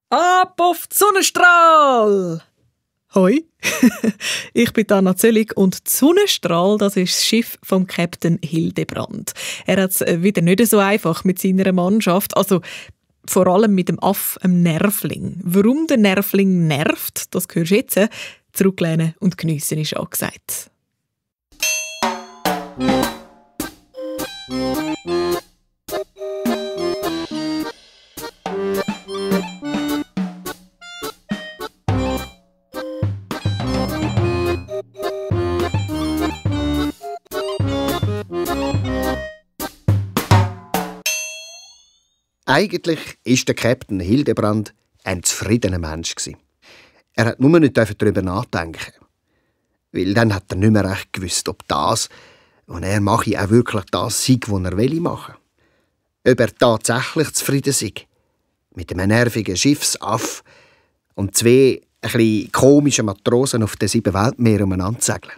Ab auf die Sonnenstrahl! Hoi, ich bin Anna Zöllig und die Sonnenstrahl, das ist das Schiff vom Captain Hildebrand. Er hat es wieder nicht so einfach mit seiner Mannschaft, also vor allem mit dem Aff, dem Nervling. Warum der Nervling nervt, das hörst du jetzt. Zurücklehnen und geniessen ist angesagt. Eigentlich war der Captain Hildebrand ein zufriedener Mensch. Er hat nur nicht darüber nachdenken. Weil dann hat er nicht mehr recht gewusst, ob das, was er mache, auch wirklich das sei, was er machen will. Ob er tatsächlich zufrieden sei. Mit einem nervigen Schiffsaff und 2 ein bisschen komischen Matrosen auf den 7 Weltmeeren umeinander segeln.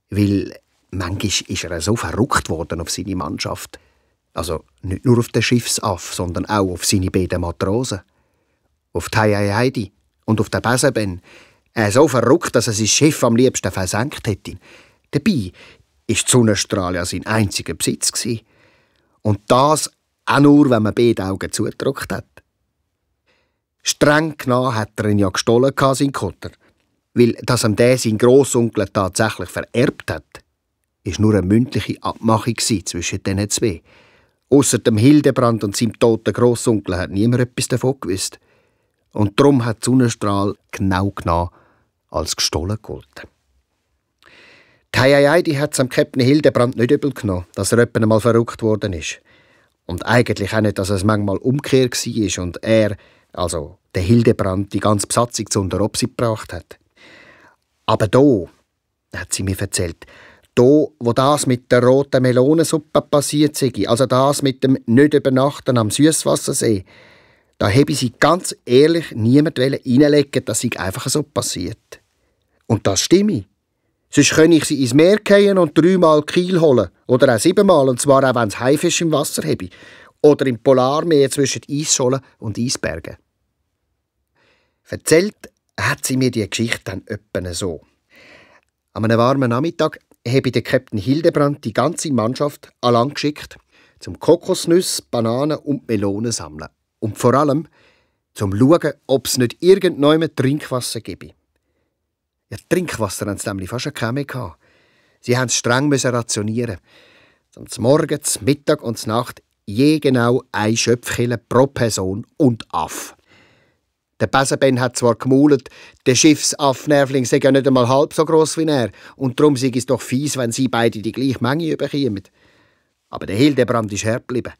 Weil manchmal ist er so verrückt worden auf seine Mannschaft. Also nicht nur auf den Schiffsaff, sondern auch auf seine beiden Matrosen. Auf die Heidi und auf den Besenben. So verrückt, dass er sein Schiff am liebsten versenkt hätte. Dabei war die Sonnenstrahl ja sein einziger Besitz. Und das auch nur, wenn man beide Augen zugedrückt hat. Streng genommen hat er ihn ja gestohlen, sein Kutter. Weil, dass ihm der sein Grossonkel tatsächlich vererbt hat, war nur eine mündliche Abmachung zwischen diesen 2. Ausser dem Hildebrand und seinem toten Grossonkel hat niemand etwas davon gewusst. Und darum hat die Sonnenstrahl genau genommen als gestohlen gegolten. Die Heidi hat es am Captain Hildebrand nicht übel genommen, dass er etwa einmal verrückt worden ist. Und eigentlich auch nicht, dass es manchmal umgekehrt war und er, also der Hildebrand, die ganze Besatzung zu unter Obsi gebracht hat. Aber da, hat sie mir erzählt, da, wo das mit der roten Melonensuppe passiert sei, also das mit dem Nicht-Übernachten am Süßwassersee, da habe sie ganz ehrlich niemand reinlegen, dass sei einfach so passiert. Und das stimme. Sonst könnte ich sie ins Meer fallen und 3-mal Kiel holen. Oder auch 7-mal, und zwar auch, wenn es Haifisch im Wasser habe. Oder im Polarmeer zwischen Eisschollen und Eisbergen. Erzählt hat sie mir die Geschichte dann etwa so. An einem warmen Nachmittag habe der Captain Hildebrand die ganze Mannschaft an Land geschickt, zum Kokosnüsse, Bananen und Melonen sammeln. Und vor allem, zum schauen, ob es nicht irgendjemand Trinkwasser gebe. Ja, Trinkwasser haben sie nämlich fast keine mehr. Sie mussten es streng rationieren. Zum Morgen, zum Mittag und zur Nacht je genau 1 Schöpfkelle pro Person und Aff. Der Besenben hat zwar gemaulet, der Schiffsaff-Nervling sei ja nicht einmal halb so gross wie er, und darum sei es doch fies, wenn sie beide die gleiche Menge überkämen. Aber der Hildebrand ist hart geblieben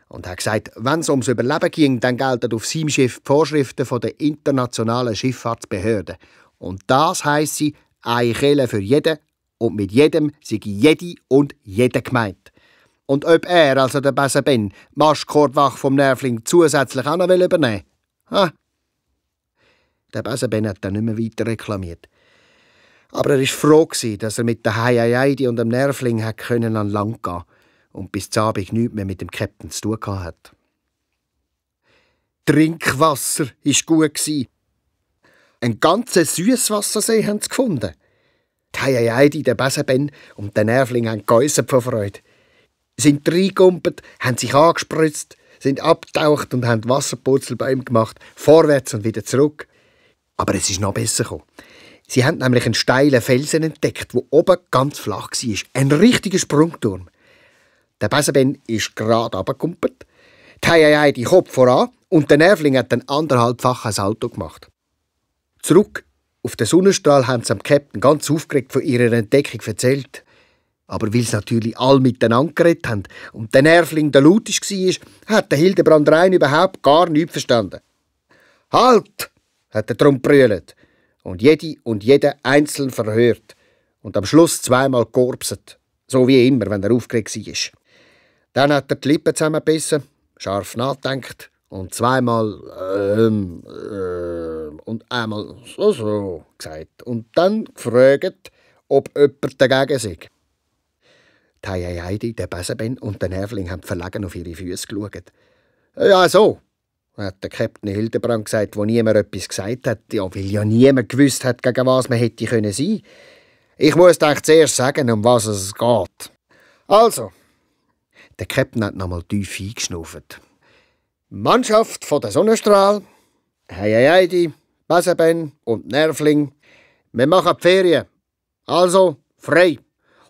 und hat gesagt, wenn es ums Überleben ging, dann gelten auf seinem Schiff die Vorschriften der internationalen Schifffahrtsbehörde. Und das heisse, 1 Kelle für jeden, und mit jedem sei jede und jeder gemeint. Und ob er, also der Besenben, Maschkordwach vom Nervling zusätzlich auch noch übernehmen will? Der Besenben hat dann nicht mehr weiter reklamiert. Aber er war froh, dass er mit der Heidi und dem Nervling an Land gehen konnte und bis zum Abend nichts mehr mit dem Captain zu tun hatte. Trinkwasser war gut. Einen ganzen Süßwassersee haben sie gefunden. Die Heidi, der Besenben und der Nervling haben geäussert vor Freude. Sie sind reingekumpelt, haben sich angespritzt, sind abgetaucht und haben Wasserpurzelbäume gemacht, vorwärts und wieder zurück. Aber es ist noch besser gekommen. Sie haben nämlich einen steilen Felsen entdeckt, der oben ganz flach war. Ein richtiger Sprungturm. Der Besenben ist gerade runtergekumpelt, die Heidi Kopf voran und der Nervling hat ein 1,5-faches Salto gemacht. Zurück auf den Sonnenstrahl haben sie dem Captain ganz aufgeregt von ihrer Entdeckung erzählt. Aber weil sie natürlich alle miteinander geredet haben und der Nervling der lautisch war, hat der Hildebrand rein überhaupt gar nichts verstanden. «Halt!» hat er drum brüllt und jede und jeder einzeln verhört und am Schluss 2-mal gekorpset, so wie immer, wenn er aufgeregt war. Dann hat er die Lippen zusammengebissen, scharf nachgedacht und 2-mal und einmal so gesagt und dann gefragt, ob jemand dagegen sei. Die Heidi, der Besenben und der Nervling haben verlegen auf ihre Füße geschaut. «Ja, so!» hat der Captain Hildebrand gesagt, wo niemand etwas gesagt hat, ja, weil ja niemand gewusst hat, gegen was man hätte sein können. Ich muss euch zuerst sagen, um was es geht. Also, der Captain hat nochmal tief eingeschnauft. Mannschaft von der Sonnenstrahl, Heidi, Besenben und Nervling, wir machen die Ferien. Also, frei.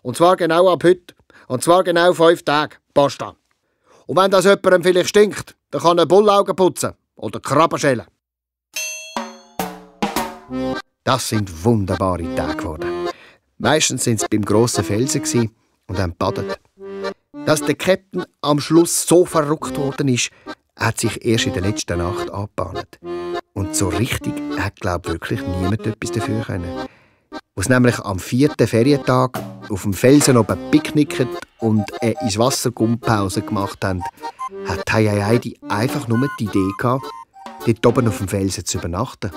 Und zwar genau ab heute. Und zwar genau 5 Tage. Basta. Und wenn das jemandem vielleicht stinkt, dann kann er Bullaugen putzen oder Krabben schälen. Das sind wunderbare Tage geworden. Meistens waren sie beim grossen Felsen und haben gebadet. Dass der Captain am Schluss so verrückt worden ist, hat sich erst in der letzten Nacht angebahnt. Und so richtig hat, glaube ich, wirklich niemand etwas dafür können. Als nämlich am 4. Ferientag auf dem Felsen oben picknicket und ins Wasser Gumpause gemacht haben, hat Heidi einfach nur die Idee gehabt, dort oben auf dem Felsen zu übernachten.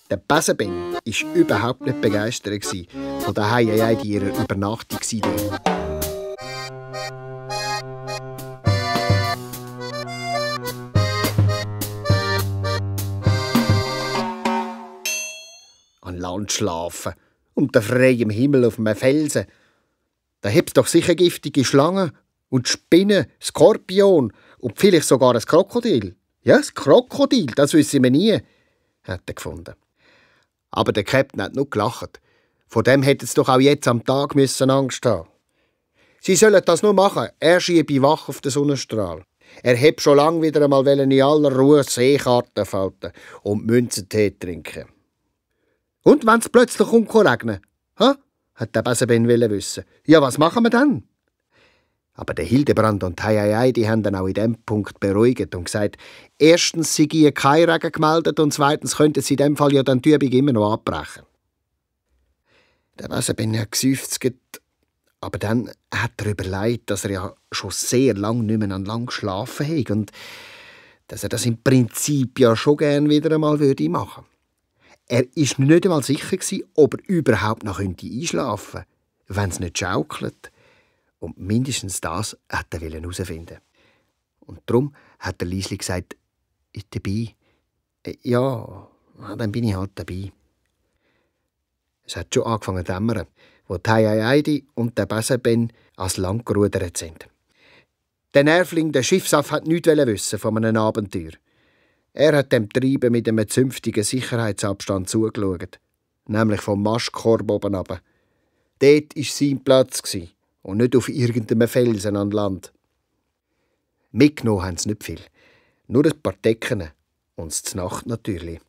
Der Besenben war überhaupt nicht begeistert von der Heidi ihrer Übernachtungsidee. An Land schlafen, unter freiem Himmel auf einem Felsen. Da hab's doch sicher giftige Schlangen und Spinnen, Skorpion und vielleicht sogar ein Krokodil. Ja, das Krokodil, das wissen wir nie, hat er gefunden. Aber der Captain hat nur gelacht. Von dem hätte es doch auch jetzt am Tag Angst haben. Sie sollen das nur machen. Er schiebe wach auf den Sonnenstrahl. Er hätte schon lange wieder einmal in aller Ruhe Seekarten falten und Münzentee trinken. Und wenn es plötzlich regnet? Hat der Besenben wissen. Ja, was machen wir dann? Aber der Hildebrand und Heidi haben dann auch in diesem Punkt beruhigt und gesagt, erstens sei ihr kein Regen gemeldet und zweitens könnten sie in diesem Fall ja dann die Übung immer noch abbrechen. Der Besenben hat geseufzt, aber dann hat er überlegt, dass er ja schon sehr lange nicht mehr an lang geschlafen hat und dass er das im Prinzip ja schon gerne wieder einmal machen würde. Er war nicht einmal sicher, ob er überhaupt noch einschlafen könnte, wenn es nicht schaukelt. Und mindestens das hat er herausfinden. Und darum hat er leislich gesagt, «Ich dabei?» «Ja, dann bin ich halt dabei.» Es hat schon angefangen zu dämmern, wo die Heidi und der Besenben ans Land gerudert sind. Der Nervling, der Schiffsaff, hat nichts wissen von einem Abenteuer. Er hat dem Treiben mit einem zünftigen Sicherheitsabstand zugeschaut, nämlich vom Mastkorb oben runter. Dort war sein Platz und nicht auf irgendeinem Felsen an Land. Mitgenommen haben sie nicht viel, nur ein paar Decken und zur Nacht natürlich.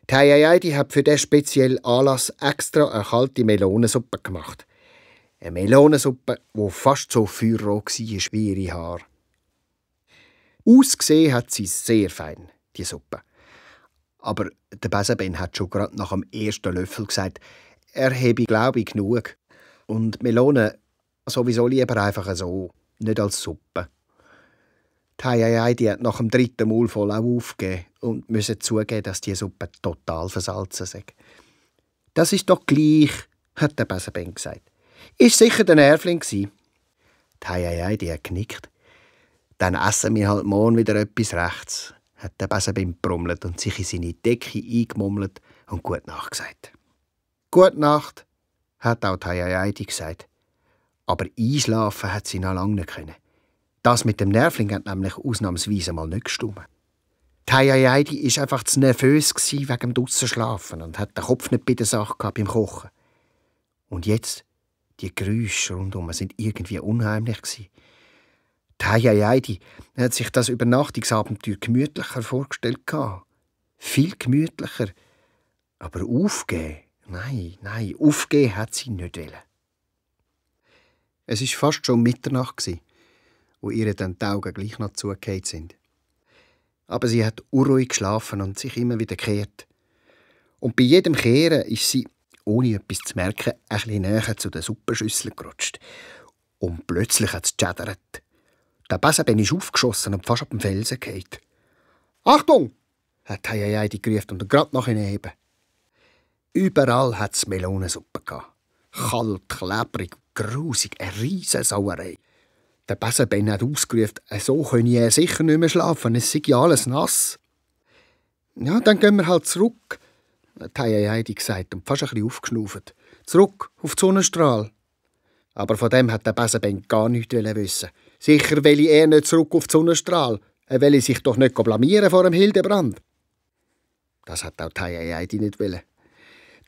Die Heidi hat für diesen speziellen Anlass extra eine kalte Melonensuppe gemacht. Eine Melonensuppe, die fast so feuerrot war wie ihre Haare. Ausgesehen hat sie sehr fein, die Suppe. Aber der Besenben hat schon gerade nach dem ersten Löffel gesagt, er habe, glaube ich, genug. Und Melonen sowieso lieber einfach so, nicht als Suppe. Die Heidi hat nach dem 3. Mal voll auch aufgegeben und müssen zugeben, dass die Suppe total versalzen ist. «Das ist doch gleich», hat der Besenben gesagt. «Ist sicher der Nervling gsi.» Die Heidi hat genickt. «Dann essen wir halt morgen wieder etwas rechts», hat der Besenben brummelt und sich in seine Decke eingemummelt und «Gute Nacht» gesagt. «Gute Nacht», hat auch die Heidi gesagt. Aber einschlafen hat sie noch lange nicht können. Das mit dem Nervling hat nämlich ausnahmsweise mal nicht gestimmt. Die Heidi war einfach zu nervös wegen dem Draussen und hat den Kopf nicht bei der Sache gehabt beim Kochen. Und jetzt, die Geräusche rundum sind irgendwie unheimlich gewesen. Die Heidi hat sich das Übernachtungsabenteuer gemütlicher vorgestellt. Viel gemütlicher. Aber aufgeben, nein, aufgeben hat sie nicht wollen. Es war fast schon Mitternacht, wo ihr dann die Augen gleich noch zugefallen sind. Aber sie hat unruhig geschlafen und sich immer wieder gekehrt. Und bei jedem Kehren ist sie, ohne etwas zu merken, ein bisschen näher zu der Suppenschüssel gerutscht. Und plötzlich hat es geschädert. Der Besenben ist aufgeschossen und fast ab dem Felsen gefallen. «Achtung!» hat Heidi gerufen und gerade nach hinten. Überall hat es Melonensuppe gehabt. Kalt, klebrig, grusig, eine riesen Sauerei. Der Besenben hat ausgerufen, so könne er sicher nicht mehr schlafen, es sei ja alles nass. Ja, dann gehen wir halt zurück, hat Heidi gesagt und fast ein bisschen aufgeschnauft. Zurück auf den Sonnenstrahl. Aber von dem hat der Besenben gar nichts wissen. Sicher will er nicht zurück auf den Sonnenstrahl. Er will sich doch nicht blamieren vor dem Hildebrand. Das hat auch Heidi nicht wollen.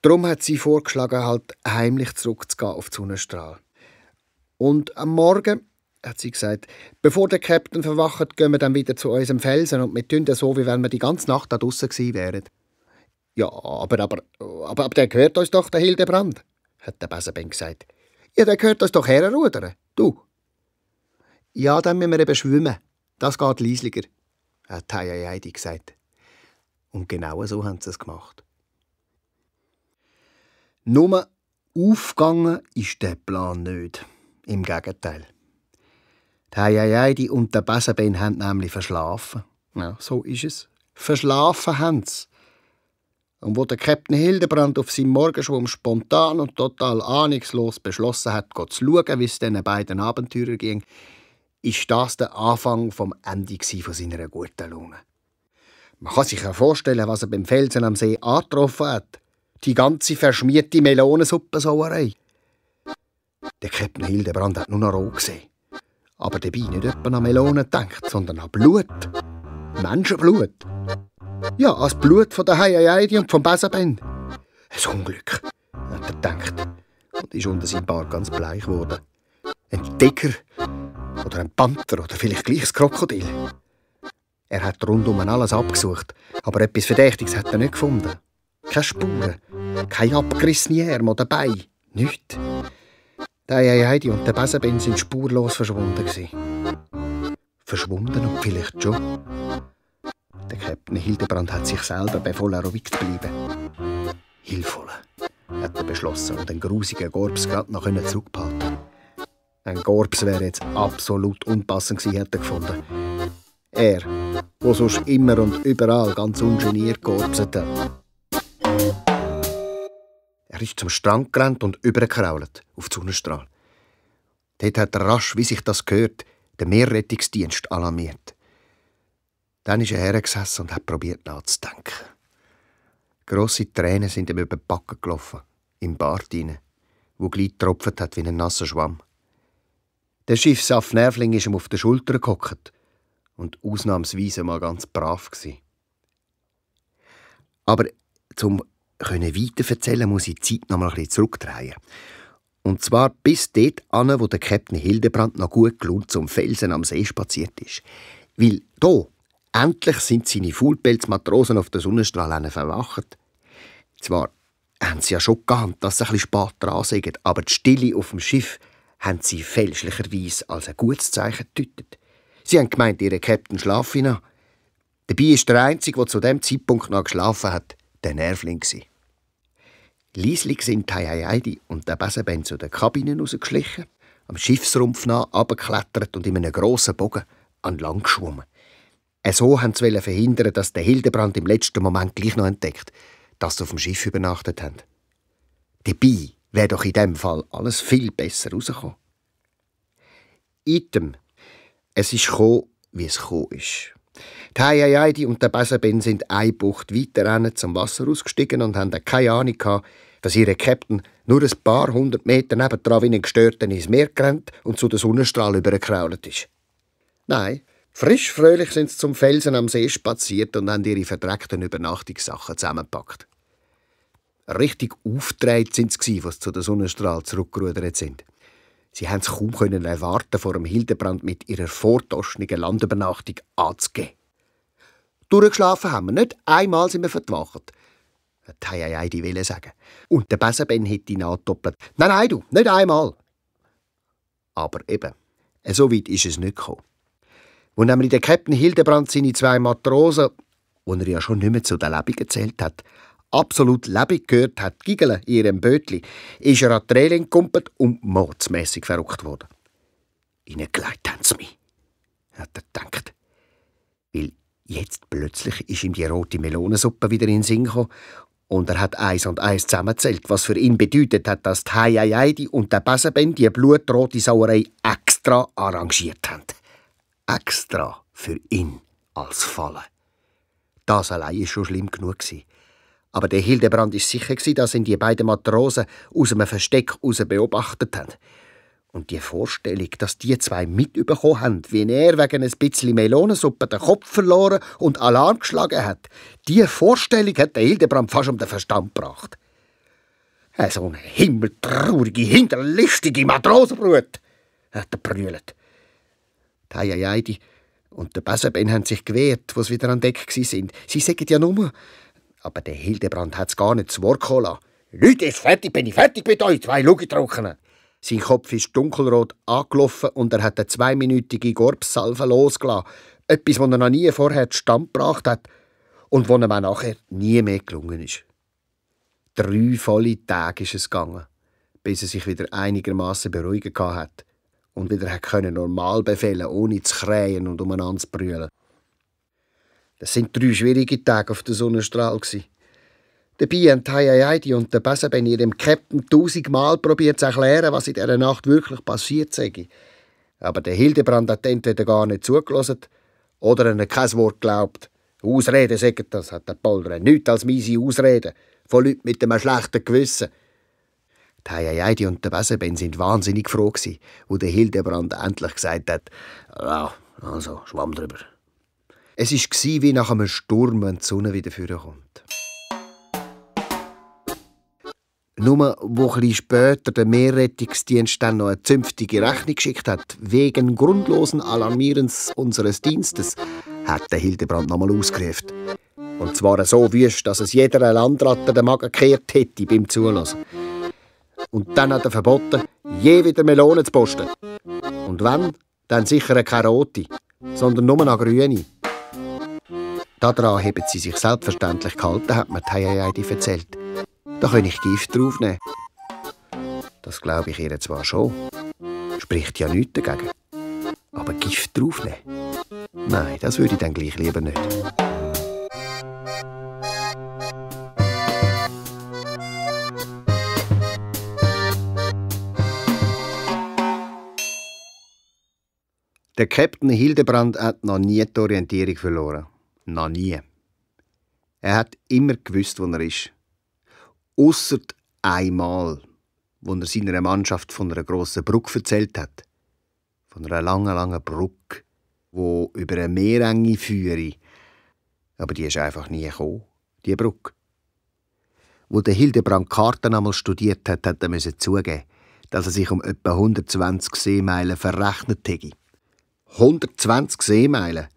Darum hat sie vorgeschlagen, halt heimlich zurückzugehen auf den Sonnenstrahl. Und am Morgen, hat sie gesagt, bevor der Captain verwacht, gehen wir dann wieder zu unserem Felsen und wir tun das so, wie wenn wir die ganze Nacht da draussen gewesen wären. Ja, aber der gehört uns doch, der Hildebrand, hat der Besenben gesagt. Ja, der gehört uns doch herrudern, du. Ja, dann müssen wir eben schwimmen. Das geht leisliger, hat Heidi gesagt. Und genau so haben sie es gemacht. Nur aufgegangen ist der Plan nicht. Im Gegenteil. Die Heidi und der Besenben haben nämlich verschlafen. Ja, so ist es. Verschlafen haben sie. Und wo der Captain Hildebrand auf seinem Morgenschwumm spontan und total ahnungslos beschlossen hat, zu schauen, wie es diesen beiden Abenteurern ging, ist das der Anfang vom Ende von seiner guten Laune. Man kann sich ja vorstellen, was er beim Felsen am See angetroffen hat. Die ganze verschmierte Melonensuppensoerei. Der Captain Hildebrand hat nur noch rot gesehen. Aber dabei nicht etwa an Melonen gedacht, sondern an Blut. Menschenblut. Ja, an das Blut von der Heidi und vom Besenben. Ein Unglück, hat er gedacht. Und ist unter seinem Bart ganz bleich geworden. Ein Tiger oder ein Panther oder vielleicht gleich ein Krokodil. Er hat rundum alles abgesucht, aber etwas Verdächtiges hat er nicht gefunden. Keine Spuren, keine abgerissene Arme oder Beine, nichts. Die Heidi und der Besenben sind spurlos verschwunden. Verschwunden und vielleicht schon. Der Captain Hildebrand hat sich selber befohlen, ruhig zu bleiben. Hilfvoll, hat er beschlossen und den grusigen Gorbs gerade noch zurückbehalten. Ein Gorbs wäre jetzt absolut unpassend gewesen, hat er gefunden. Er, der sonst immer und überall ganz ungeniert gorbset hat. Er ist zum Strand gerannt und übergekrault auf den Sonnenstrahl. Dort hat er rasch, wie sich das gehört, den Meerrettungsdienst alarmiert. Dann ist er hergesessen und hat probiert nachzudenken. Grosse Tränen sind ihm über die Backen gelaufen, im Bart hinein, wo gleich getropft hat wie ein nasser Schwamm. Der Schiffsaff Nervling ist ihm auf der Schulter gehockt und ausnahmsweise mal ganz brav gsi. Aber zum weiter erzählen, muss ich die Zeit noch mal ein bisschen zurückdrehen. Und zwar bis dort an, wo der Captain Hildebrand noch gut gelaunt zum Felsen am See spaziert ist. Weil hier, endlich sind seine Faulpelzmatrosen auf den Sonnenstrahl verwacht. Zwar haben sie ja schon geahnt, dass sie ein bisschen spät dran sind, aber die Stille auf dem Schiff haben sie fälschlicherweise als ein gutes Zeichen gedeutet. Sie haben gemeint, ihr Captain schlafe noch. Dabei ist der Einzige, der zu dem Zeitpunkt noch geschlafen hat, der Nervling. Leislich sind Heidi und der Besenben zu den Kabinen rausgeschlichen, am Schiffsrumpf nah runtergeklettert und in einem grossen Bogen an Land geschwommen. So wollten sie verhindern, dass der Hildebrand im letzten Moment gleich noch entdeckt, dass sie auf dem Schiff übernachtet haben. Dabei wäre doch in diesem Fall alles viel besser rausgekommen. Item. Es ist gekommen, wie es gekommen ist. Die Heidi und der Besenben sind eine Bucht weiter zum Wasser ausgestiegen und hatten keine Ahnung gehabt, dass ihr Captain nur ein paar 100 Meter nebendran wie ein Gestörten ins Meer gerannt und zu den Sonnenstrahl übergekrault ist. Nein, frisch fröhlich sind sie zum Felsen am See spaziert und haben ihre verdreckten Übernachtungssachen zusammengepackt. Richtig aufgedreht sind sie, als sie zu den Sonnenstrahl zurückgerudert sind. Sie konnten es kaum erwarten, vor dem Hildebrand mit ihrer vortoschnigen Landübernachtung anzugehen. Durchgeschlafen haben wir nicht, einmal sind wir verwacht, hat Heidi wollte sagen. Und der Besenben hätte ihn angedoppelt. Nein, du, nicht einmal. Aber eben, so weit ist es nicht gekommen. Wo nämlich der Captain Hildebrand seine 2 Matrosen, die er ja schon nicht mehr zu den Lebigen gezählt hat, absolut lebendig gehört hat, giggeln in ihrem Bötli, ist er an die Reling gekumpelt und mordsmässig verrückt worden. Reingelegt haben sie mich, hat er gedacht. Weil jetzt plötzlich ist ihm die rote Melonensuppe wieder in den Sinn gekommen Und er hat 1 und 1 zusammengezählt, was für ihn bedeutet hat, dass die Heiaidi und der Besenben die blutrote Sauerei extra arrangiert haben. Extra für ihn als Falle. Das allein war schon schlimm genug. Aber der Hildebrand war sicher, dass ihn die beiden Matrosen aus einem Versteck heraus beobachtet haben. Und die Vorstellung, dass die zwei mitbekommen haben, wie er wegen ein bisschen Melonensuppe den Kopf verloren und Alarm geschlagen hat, diese Vorstellung hat der Hildebrand fast um den Verstand gebracht. So eine himmeltraurige, hinterlistige Matrosenbrut, hat er brüllt. Die Heiaidi und der Besenben haben sich gewehrt, wo sie wieder an Deck waren. Sie sagen ja nur. Aber der Hildebrand hat es gar nicht zu Wort kommen lassen. «Leute, bin ich fertig mit euch, zwei Lugitrockenen!» Sein Kopf ist dunkelrot angelaufen und er hat eine 2-minütige Gorbsalve losgelassen. Etwas, das er noch nie vorher zustande gebracht hat und was ihm auch nachher nie mehr gelungen ist. 3 volle Tage ist es gegangen, bis er sich wieder einigermaßen beruhigen hat und wieder normal befehlen, ohne zu krähen und umeinander zu brüllen. Das sind 3 schwierige Tage auf der Sonnenstrahl. Dabei haben die Heiaidi und der Besenben ihrem Captain 1000-mal probiert zu erklären, was in dieser Nacht wirklich passiert sei. Aber der Hildebrand hat entweder gar nicht zugelassen oder er hat kein Wort geglaubt. Ausreden sagen das, hat der Polder. Nichts als miese Ausreden von Leuten mit einem schlechten Gewissen. Die Heiaidi und der Besenben sind wahnsinnig froh gewesen, wo der Hildebrand endlich gesagt hat, «Ja, also, schwamm drüber.» Es war wie nach einem Sturm, wenn die Sonne wieder vorkommt. Nur, wo ein bisschen später der Meerrettungsdienst dann noch eine zünftige Rechnung geschickt hat, wegen grundlosen Alarmierens unseres Dienstes, hat der Hildebrand nochmal ausgerufen. Und zwar so wüst, dass es jeder Landratte den Magen gekehrt hätte beim Zulassen. Und dann hat er verboten, je wieder Melonen zu posten. Und wenn, dann sicher keine rote, sondern nur eine grüne. Daran haben sie sich selbstverständlich gehalten, hat mir die Heiaidi erzählt. Da kann ich Gift draufnehmen. Das glaube ich ihr zwar schon. Spricht ja nichts dagegen. Aber Gift draufnehmen? Nein, das würde ich dann gleich lieber nicht. Der Captain Hildebrand hat noch nie die Orientierung verloren. Noch nie. Er hat immer gewusst, wo er ist. Ausser einmal, wo er seiner Mannschaft von einer grossen Brücke erzählt hat. Von einer langen, langen Brücke, die über eine Meerenge führe. Aber die ist einfach nie gekommen, die Brücke. Wo der Hildebrand Karten einmal studiert hat, hat er zugeben, dass er sich um etwa 120 Seemeilen verrechnet hätte. 120 Seemeilen?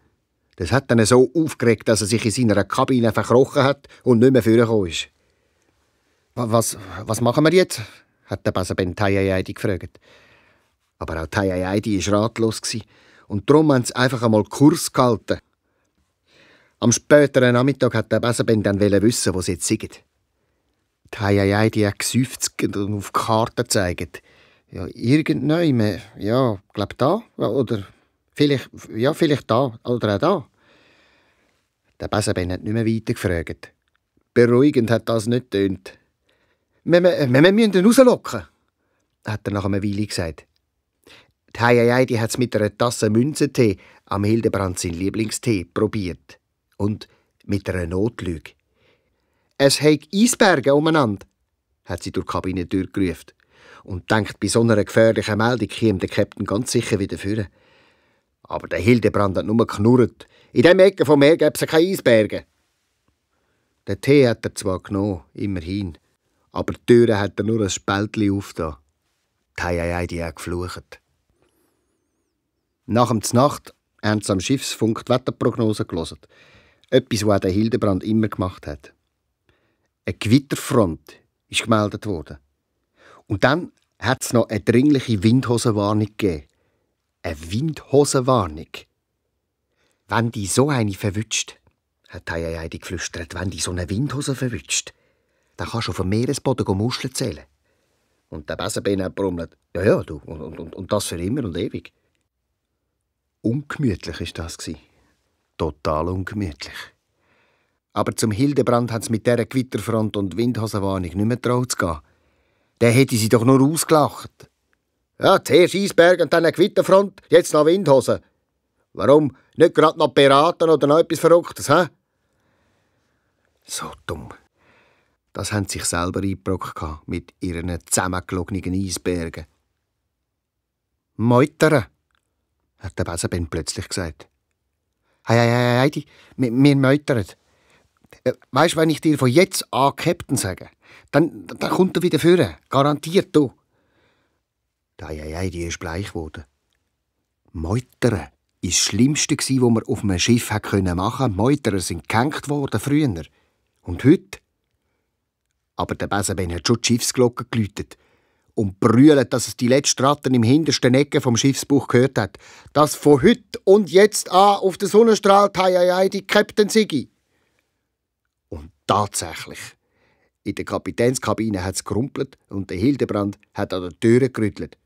Das hat ihn so aufgeregt, dass er sich in seiner Kabine verkrochen hat und nicht mehr vorgekommen ist. Was machen wir jetzt? Hat der Besenben die Heiaidi gefragt. Aber auch die Heiaidi war ratlos und darum haben sie einfach einmal Kurs gehalten. Am späteren Nachmittag hat der Besenben dann wissen, wo sie jetzt sind. Die Heiaidi hat geseufzt und auf die Karte gezeigt. Ja, irgendwann, ja, ich glaube da, oder vielleicht da, oder auch da. Der Besenben hat nicht mehr weiter gefragt. Beruhigend hat das nicht getönt. Wir müssen ihn rauslocken, hat er nach einer Weile gesagt. Die Heiaidi hat es mit einer Tasse Münzentee, am Hildebrand sein Lieblingstee, probiert. Und mit einer Notlüge. «Es hat Eisberge umeinander», hat sie durch die Kabinentür gerufen. Und denkt, bei so einer gefährlichen Meldung käme der Captain ganz sicher wieder führen. Aber der Hildebrand hat nur geknurrt. In dieser Ecke vom Meer gäbe es keine Eisberge. Den Tee hat er zwar genommen, immerhin. Aber die Türe hat er nur ein Spältchen aufgetan. Die Heiaidi hat geflucht. Nach der Nacht haben sie am Schiffsfunk die Wetterprognose gelesen. Etwas, was der Hildebrand immer gemacht hat. Eine Gewitterfront ist gemeldet worden. Und dann hat es noch eine dringliche Windhosenwarnung gegeben. Eine Windhosenwarnung? Wenn die so eine verwünscht, hat die Heiaidi geflüstert, wenn die so eine Windhose verwünscht, dann kannst du auf dem Meeresboden Muscheln zählen. Und der Besenben hat brummelt. Ja, du, und das für immer und ewig. Ungemütlich war das. Total ungemütlich. Aber zum Hildebrand haben sie mit dieser Gewitterfront und Windhosenwarnung nicht mehr getraut zu gehen. Der hätte sie doch nur ausgelacht. Ja, zuerst Eisberg und dann eine Gewitterfront, jetzt noch Windhosen. Warum nicht gerade noch beraten oder noch etwas Verrücktes, hä? So dumm. Das haben sie sich selber eingebrockt mit ihren zusammengelogenen Eisbergen. «Meutern», hat der Besenben plötzlich gesagt. «Heidi, wir meutern. Weisst, wenn ich dir von jetzt an Captain sage, dann kommt er wieder führen. Garantiert, du.» Die ist bleich geworden. Meutern war das Schlimmste, was man auf einem Schiff machen konnte. Meuterer sind gehängt worden früher. Und heute? Aber der Besenben hat schon die Schiffsglocke geläutet und brüllt, dass es die letzte Ratte im hintersten Ecke vom Schiffsbuch gehört hat. Dass von heute und jetzt an auf den Sonnenstrahl die Captain Sigi. Und tatsächlich. In der Kapitänskabine hat es gerumpelt und der Hildebrand hat an der Tür gerüttelt.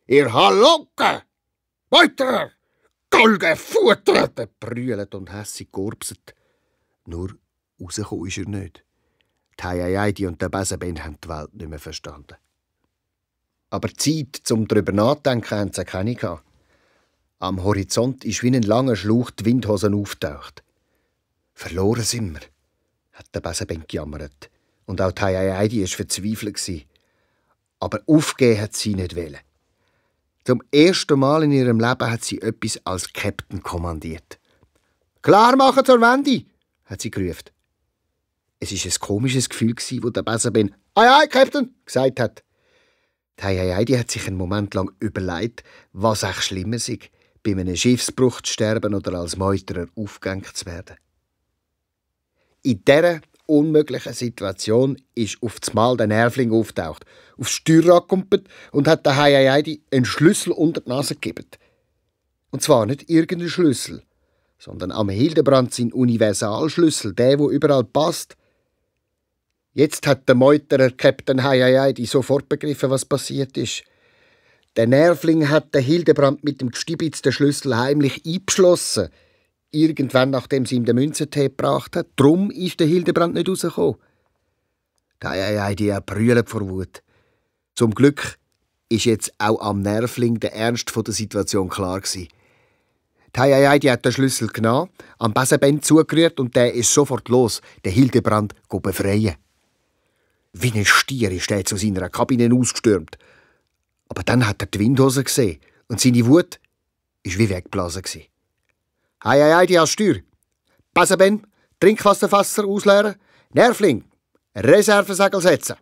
«Ihr Halunke! Weiter! Goldgefutter!» Er brüllt und hässig geurpset. Nur rausgekommen ist er nicht. Die Heidi und der Besenben haben die Welt nicht mehr verstanden. Aber die Zeit, um darüber nachzudenken, haben sie keine gehabt. Am Horizont ist wie ein langer Schlauch die Windhosen auftaucht. «Verloren sind wir», hat der Besenben gejammert. Und auch die Heidi war verzweifelt. Aber aufgeben hat sie nicht wollen. Zum ersten Mal in ihrem Leben hat sie etwas als Captain kommandiert. «Klar machen zur Wende!» hat sie gerufen. Es war ein komisches Gefühl, wo der Besenben «Ei, Captain!» gesagt hat. Die Heidi hat sich einen Moment lang überlegt, was echt schlimmer sei, bei einem Schiffsbruch zu sterben oder als Meuterer aufgehängt zu werden. In dieser unmöglichen Situation ist auf einmal der Nervling auftaucht, aufs Steuerrad gekumpelt und hat der Heidi einen Schlüssel unter die Nase gegeben. Und zwar nicht irgendeinen Schlüssel, sondern am Hildebrand sein Universalschlüssel, der überall passt. Jetzt hat der Meuterer Captain Heidi sofort begriffen, was passiert ist. Der Nervling hat den Hildebrand mit dem gestibitzten Schlüssel heimlich eingeschlossen. Irgendwann, nachdem sie ihm den Münzentee gebracht hat. Drum ist der Hildebrand nicht rausgekommen. Die Heidi brüllt vor Wut. Zum Glück ist jetzt auch am Nervling der Ernst der Situation klar gewesen. Die Heidi hat den Schlüssel genommen, am Besenben zugerührt und der ist sofort los, den Hildebrand befreien. Wie ein Stier ist er zu seiner Kabine ausgestürmt. Aber dann hat er die Windhose gesehen und seine Wut war wie weggeblasen. Heidi als Steuer. Besenben, Trinkwasserfässer ausleeren. Nervling, Reservesegel setzen.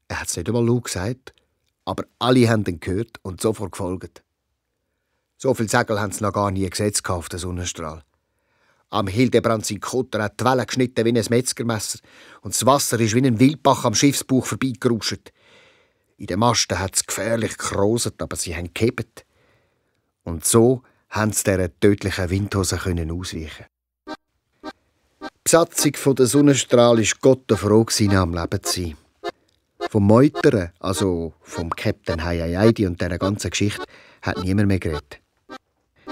Er hat es nicht einmal laut gesagt, aber alle haben ihn gehört und sofort gefolgt. So viele Segel haben sie noch gar nie gesetzt auf den Sonnenstrahl. Am Hildebrand sein Kutter hat die Wellen geschnitten wie ein Metzgermesser und das Wasser ist wie ein Wildbach am Schiffsbauch vorbeigeruscht. In den Masten hat es gefährlich gekroset, aber sie haben gehebt. Und so haben sie dieser tödlichen Windhose ausweichen. Die Besatzung der Sonnenstrahl war Gott froh, am Leben zu sein. Vom Meutern, also vom Captain Heidi und dieser ganzen Geschichte, hat niemand mehr geredet.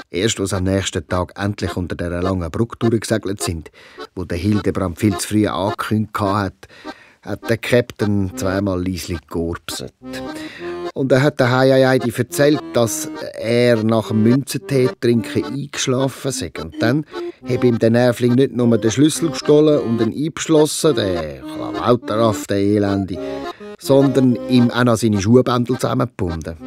Erst als am nächsten Tag endlich unter dieser langen Brücke durchgesegelt sind, wo der Hildebrand viel zu früh angekündigt hat, hat der Captain zweimal leislich geurpset. Und er hat der Heidi erzählt, dass er nach dem Münzentee trinken eingeschlafen sei. Und dann habe ihm der Nervling nicht nur den Schlüssel gestohlen und ihn eingeschlossen, der Klabauterraff, der Elende, sondern ihm auch noch seine Schuhbändel zusammengebunden.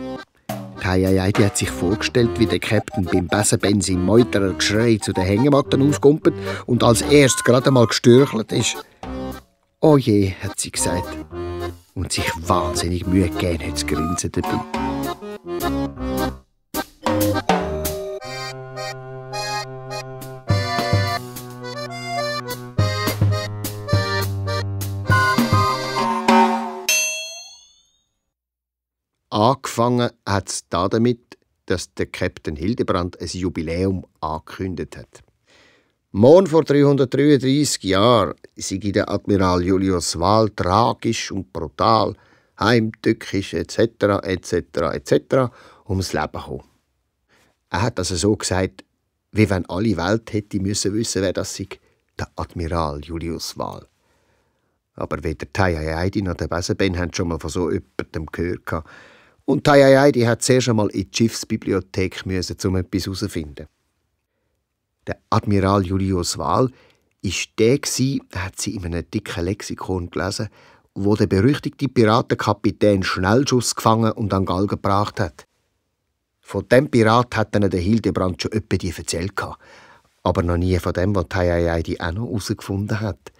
Die Heidi hat sich vorgestellt, wie der Captain beim Besenben sein Meuterer Geschrei zu den Hängematten auskumpelt und als erstes gerade einmal gestürchelt ist. «Oh je», hat sie gesagt. Und sich wahnsinnig Mühe gegeben hat, zu grinsen dabei. Angefangen hat es damit, dass der Captain Hildebrand ein Jubiläum angekündigt hat. Morgen vor 333 Jahren sei der Admiral Julius Wahl tragisch und brutal, heimtückisch etc. ums Leben gekommen. Er hat also so gesagt, wie wenn alle Welt hätte müssen wissen, wer das sei. der Admiral Julius Wahl. Aber weder Tayayaydi noch der Besenben haben schon mal von so jemandem gehört. Und Tayayaydi hat zuerst einmal in die Schiffsbibliothek müssen, um etwas herauszufinden. Der Admiral Julius Wahl war der, hat sie in einem dicken Lexikon gelesen, wo der berüchtigte Piratenkapitän Schnellschuss gefangen und an Galgen gebracht hat. Von dem Pirat hat ihnen der Hildebrand schon etwa erzählt, aber noch nie von dem, was Tayayaydi auch noch herausgefunden hat.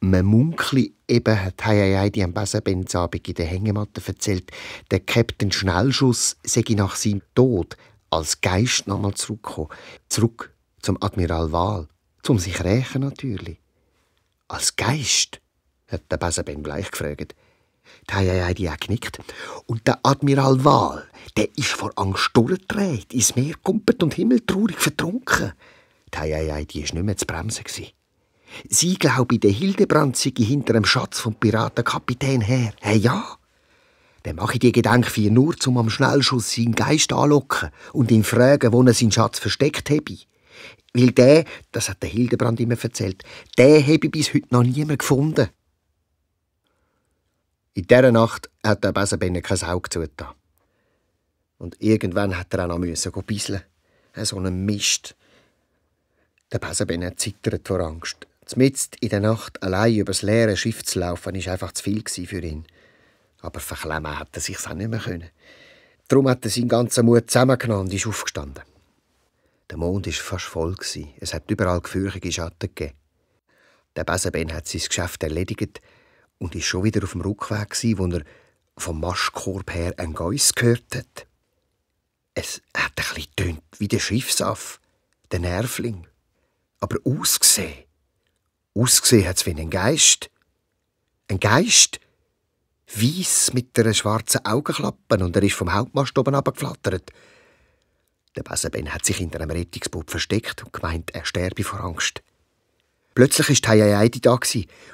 Man munkelt eben, hat Tayayaydi am Besenbenzabend in der Hängematte erzählt, der Captain Schnellschuss sei nach seinem Tod als Geist nochmal zurückgekommen. Zurück zum Admiral Wahl. Zum sich rächen natürlich. Als Geist? Hat der Besenben gleich gefragt. Tayayaydi auch genickt. Und der Admiral Wahl, der ist vor Angst durchgedreht, ins Meer kumpelt und himmeltraurig vertrunken. Tayayaydi war nicht mehr zu bremsen. Sie glaube, der Hildebrand sei hinter dem Schatz vom Piratenkapitän her. Hey, ja. Dann mache ich die Gedanken nur, um am Schnellschuss seinen Geist anlocken und ihn fragen, wo er seinen Schatz versteckt habe. Weil der, das hat der Hildebrand immer erzählt, den habe ich bis heute noch niemand gefunden. In dieser Nacht hat der Besenben kein Auge zugetan. Und irgendwann hat er auch noch bisseln. So einen Mist. Der Besenben zittert vor Angst. Mitten in der Nacht allein übers leere Schiff zu laufen, war einfach zu viel für ihn. Aber verklemmen hat er sich auch nicht mehr können. Darum hat er seinen ganzen Mut zusammengenommen und ist aufgestanden. Der Mond war fast voll. Es hat überall gefürchtige Schatten gegeben. Der Besenben hat sein Geschäft erledigt und ist schon wieder auf dem Rückweg, wo er vom Maschkorb her ein Geuss gehört hat. Es hat ein bisschen getönt wie der Schiffsaff, der Nervling. Aber ausgesehen hat es wie ein Geist. Ein Geist? Weiss mit einer schwarzen Augenklappe und er ist vom Hauptmast oben runtergeflattert. Der Besenben hat sich hinter einem Rettungsboot versteckt und gemeint, er sterbe vor Angst. Plötzlich war Tayayaydi da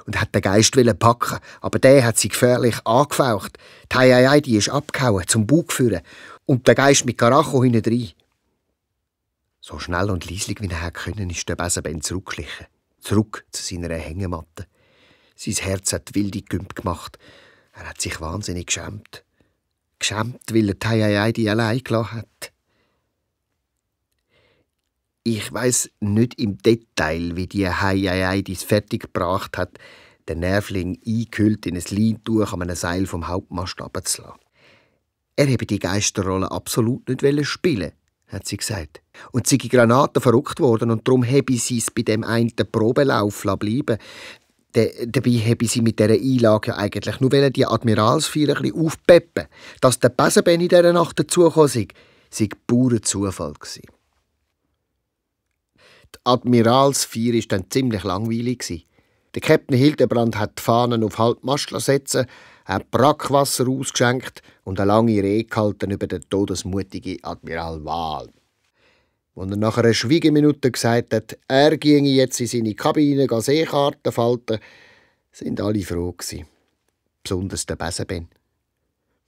und hat den Geist packen, aber der hat sie gefährlich angefaucht. Tayayaydi ist abgehauen, zum Bug führen und der Geist mit Karacho hinein. So schnell und leislich wie er können, ist der Besenben zurückgeschlichen. Zurück zu seiner Hängematte. Sein Herz hat wilde Gümp gemacht. Er hat sich wahnsinnig geschämt. Geschämt, weil er Tayayaydi allein gelassen hat. Ich weiss nicht im Detail, wie die Tayayaydi es fertiggebracht hat, den Nervling eingehüllt in ein Leintuch an einem Seil vom Hauptmast runterzulassen. Er habe die Geisterrolle absolut nicht spielen, hat sie gesagt. Und sie Granaten verrückt worden und darum habe sie es bei dem einen Probelauf bleiben. Dabei habe sie mit dieser Einlage ja eigentlich nur die Admiralsfeier ein bisschen aufpeppen. Dass der Besenben in dieser Nacht dazugekommen sei purer Zufall gewesen. Die Admiralsfeier war dann ziemlich langweilig. Der Captain Hildebrand hat die Fahnen auf Halbmast setzen, hat Brackwasser ausgeschenkt und eine lange Rede gehalten über den todesmutigen Admiral Wahl. Als er nach einer Schweigeminute gesagt hat, er ginge jetzt in seine Kabine Seekarten falten, sind alle froh gewesen. Besonders der Besenben.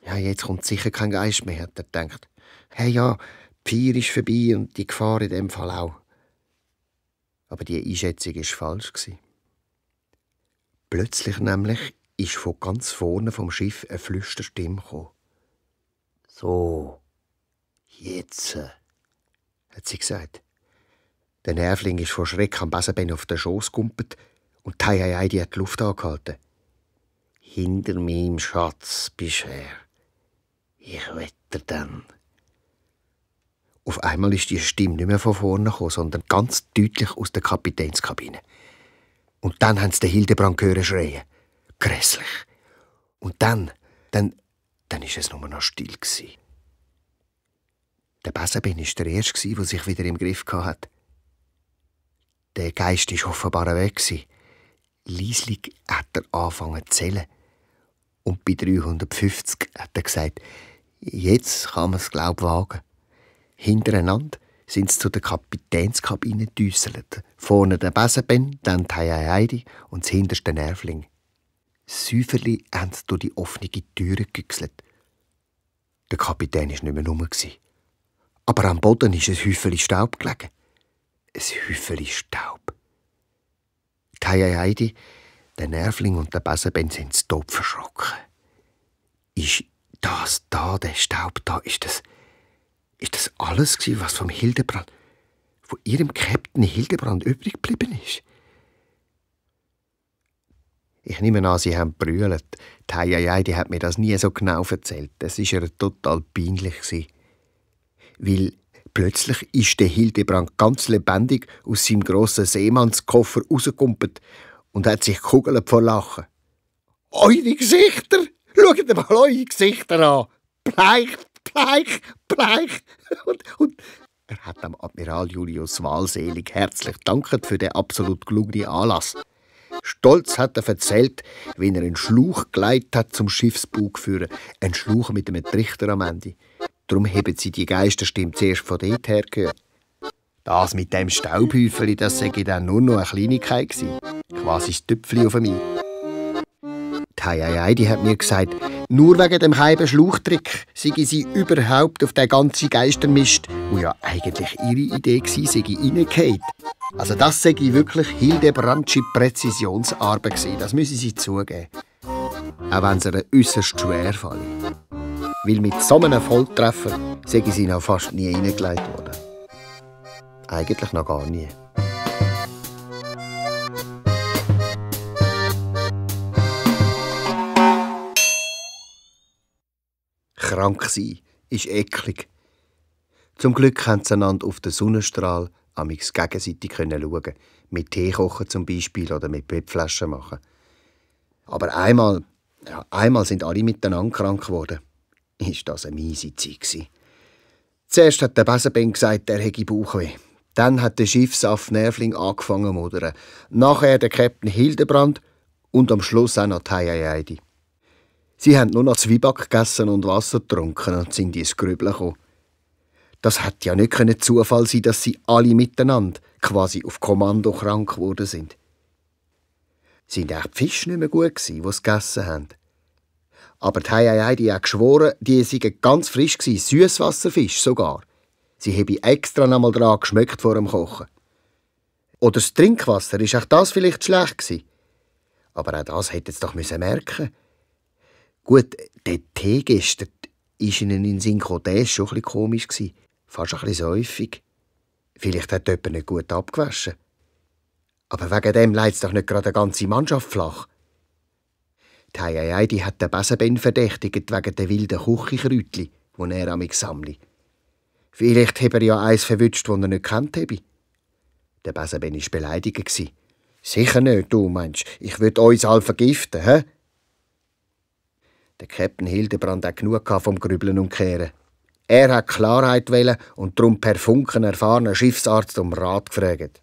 Ja, jetzt kommt sicher kein Geist mehr, hat er gedacht. Hey ja, die Feier ist vorbei und die Gefahr in dem Fall auch. Aber die Einschätzung war falsch. Plötzlich nämlich ist von ganz vorne vom Schiff eine Flüsterstimme gekommen. «So, jetzt», hat sie gesagt. Der Nervling ist vor Schreck am Besenben auf den Schoss gegumpelt und Tayayaydi hat die Luft angehalten. «Hinter meinem Schatz bist du her. Ich wette dann.» Auf einmal ist die Stimme nicht mehr von vorne gekommen, sondern ganz deutlich aus der Kapitänskabine. Und dann haben sie den Hildebrand hören schreien. Grässlich. Und dann ist es nur noch still gewesen. Der Besenben war der Erste, der sich wieder im Griff hatte. Der Geist war offenbar weg. Leislich hat er angefangen zu zählen. Und bei 350 hat er gesagt, jetzt kann man es wagen. Hintereinander sind sie zu der Kapitänskabine gedüsselt. Vorne der Besenben, dann Tayayaydi und das hinterste Nervling. Säuferli haben sie durch die offene Türe gegüchselt. Der Kapitän war nicht mehr rum. Aber am Boden ist ein Häufchen Staub gelegen. Ein Häufchen Staub. Heidi, der Nervling und der Besenben sind zu Tod verschrocken. Ist das da, der Staub da, ist das alles gewesen, was vom Hildebrand, von ihrem Captain Hildebrand übrig geblieben ist? Ich nehme an, sie haben gebrüllt. Die Heidi hat mir das nie so genau erzählt. Das war ihr total peinlich. Weil plötzlich ist der Hildebrand ganz lebendig aus seinem grossen Seemannskoffer rausgekumpelt und hat sich gekugelt vor Lachen. «Eure Gesichter! Schaut mal eure Gesichter an! Bleich, bleich, bleich!» Und er hat dem Admiral Julius Wahlselig herzlich gedankt für den absolut gelungenen Anlass. Stolz hat er erzählt, wie er einen Schlauch geleitet hat zum Schiffsbug führen, einen Schlauch mit einem Trichter am Ende. Darum haben sie die Geisterstimme zuerst von dort her gehört. Das mit dem Staubhäufeli, das sei dann nur noch eine Kleinigkeit gewesen. Quasi das Tüpfeli auf mir. Die Heidi hat mir gesagt, nur wegen dem halben Schlauchtrick sei sie überhaupt auf den ganzen Geistermist, wo ja eigentlich ihre Idee war, sei reingefallen. Also das sei wirklich Hildebrandsche Präzisionsarbeit gewesen, das müssen sie zugeben. Auch wenn es ihr äußerst schwer falle. Weil mit so einem Volltreffer sei sie noch fast nie reingelegt worden. Eigentlich noch gar nie. Krank sein ist eklig. Zum Glück können sie einander auf den Sonnenstrahl amix gegenseitig schauen. Mit Tee kochen zum Beispiel oder mit Bettflaschen machen. Aber einmal sind alle miteinander krank geworden. Ist das eine miese Zeit gewesen. Zuerst hat der Besenben gesagt, er hätte Bauchweh. Dann hat der Schiffsaff Nervling angefangen zu modern. Nachher der Captain Hildebrand und am Schluss auch noch die Heidi. Sie haben nur noch Zwieback gegessen und Wasser getrunken und sind ins Grübeln gekommen. Das hätte ja nicht Zufall sein, dass sie alle miteinander quasi auf Kommando krank geworden sind. Sind auch die Fische nicht mehr gut gewesen, die sie gegessen haben. Aber die Heidi hat geschworen, die seien ganz frisch gewesen, Süsswasserfisch sogar. Sie habe extra noch mal dran geschmeckt vor dem Kochen. Oder das Trinkwasser, ist auch das vielleicht schlecht gewesen? Aber auch das hätte es doch merken müssen. Gut, der Tee gestern ist ihnen in den Sinn gekommen, der war schon ein bisschen komisch. Fast ein bisschen säufig. Vielleicht hat jemand nicht gut abgewaschen. Aber wegen dem leidet es doch nicht gerade eine ganze Mannschaft flach. Die Heidi hat den Besenben verdächtigt wegen der wilden Küchenkräutchen, die er amig sammle. Vielleicht habe er ja eins verwünscht, das er nicht kennt habe. Der Besenben war beleidigt. Sicher nicht, du meinst, ich würde uns alle vergiften, hä? Der Captain Hildebrand hat genug vom Grübeln und Kehren. Er hat Klarheit wollen und darum per Funk einen erfahrenen Schiffsarzt um Rat gefragt.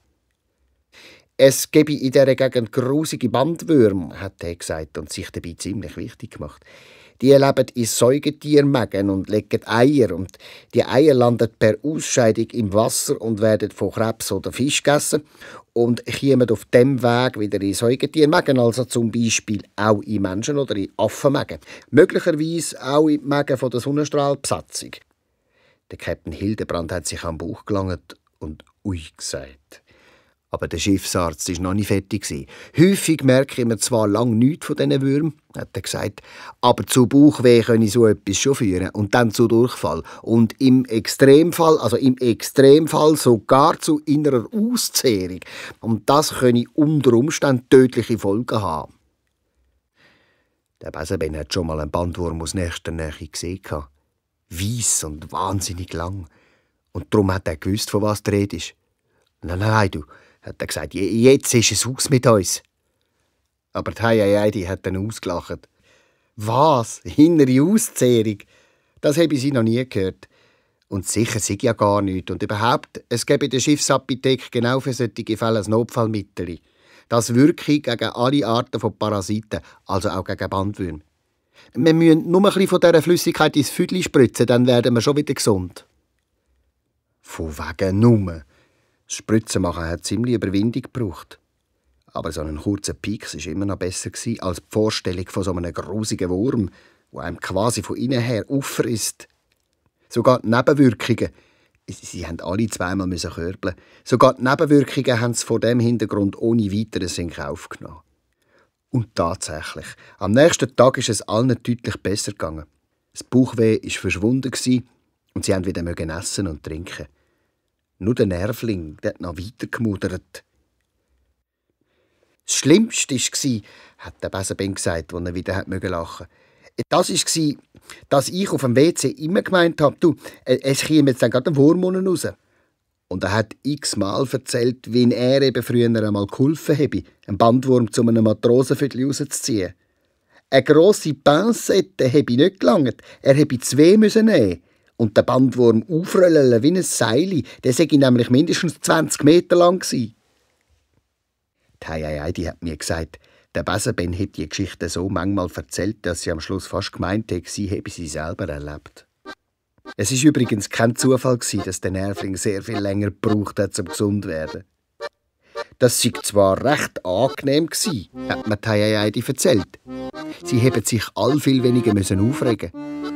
Es gebe in dieser Gegend grusige Bandwürmer, hat er gesagt und sich dabei ziemlich wichtig gemacht. Die leben in Säugetiermägen und legen Eier. Und die Eier landen per Ausscheidung im Wasser und werden von Krebs oder Fisch gegessen und kommen auf dem Weg wieder in Säugetiermägen, also zum Beispiel auch in Menschen oder in Affenmägen. Möglicherweise auch in Mägen von der Sonnenstrahlbesatzung. Der Captain Hildebrand hat sich am Bauch gelangt und «Ui» gesagt. Aber der Schiffsarzt war noch nicht fertig. Häufig merke ich mir zwar lange nichts von diesen Würmern, hat er gesagt, aber zu Bauchweh könne so etwas schon führen und dann zu Durchfall. Und im Extremfall sogar zu innerer Auszehrung. Und das könne unter Umständen tödliche Folgen haben. Der Besenben hat schon mal einen Bandwurm aus nächster Nähe gesehen. Weiss und wahnsinnig lang. Und darum hat er gewusst, von was die Rede ist. Nein, du, hat er gesagt, jetzt ist es aus mit uns. Aber die Heidi hat dann ausgelacht. Was? Innere Auszehrung? Das habe ich sie noch nie gehört. Und sicher sei ja gar nichts. Und überhaupt, es gäbe in der Schiffsapotheke genau für solche Fälle ein Notfallmittel. Das wirke gegen alle Arten von Parasiten, also auch gegen Bandwürmer. Wir müssen nur ein bisschen von dieser Flüssigkeit ins Füdli spritzen, dann werden wir schon wieder gesund. Von wegen nur. Das Spritzen machen hat ziemlich Überwindung gebraucht. Aber so ein kurzer Pieks war immer noch besser als die Vorstellung von so einem grusigen Wurm, der einem quasi von innen her auffrisst. Sogar die Nebenwirkungen, Sie haben alle zweimal körbeln. Sogar die Nebenwirkungen haben sie vor dem Hintergrund ohne Weiteres in Kauf genommen. Und tatsächlich, am nächsten Tag ist es allen deutlich besser gegangen. Das Bauchweh war verschwunden und sie haben wieder essen und trinken. Nur der Nervling, der hat noch weiter gemudert. Das Schlimmste war, hat der Besenben gesagt, als er wieder lachen musste. Das war, dass ich auf dem WC immer gemeint habe, du, es käme jetzt dann gerade ein Wurm unten raus. Und er hat x-mal erzählt, wie er eben früher einmal geholfen habe, einen Bandwurm zu einem Matrosenviertel rauszuziehen. Eine grosse Pincette habe ich nicht gelangt, er habe 2 nehmen und den Bandwurm aufrollen wie ein Seil, der sei nämlich mindestens 20 Meter lang gewesen. Die Heidi hat mir gesagt, der Besenben hätte die Geschichte so manchmal erzählt, dass sie am Schluss fast gemeint hätte, sie habe sie selber erlebt. Es war übrigens kein Zufall, dass der Nervling sehr viel länger gebraucht hat, um gesund zu werden. Das sei zwar recht angenehm gewesen, hat mir die Heidi erzählt. Sie haben sich all viel weniger aufregen müssen.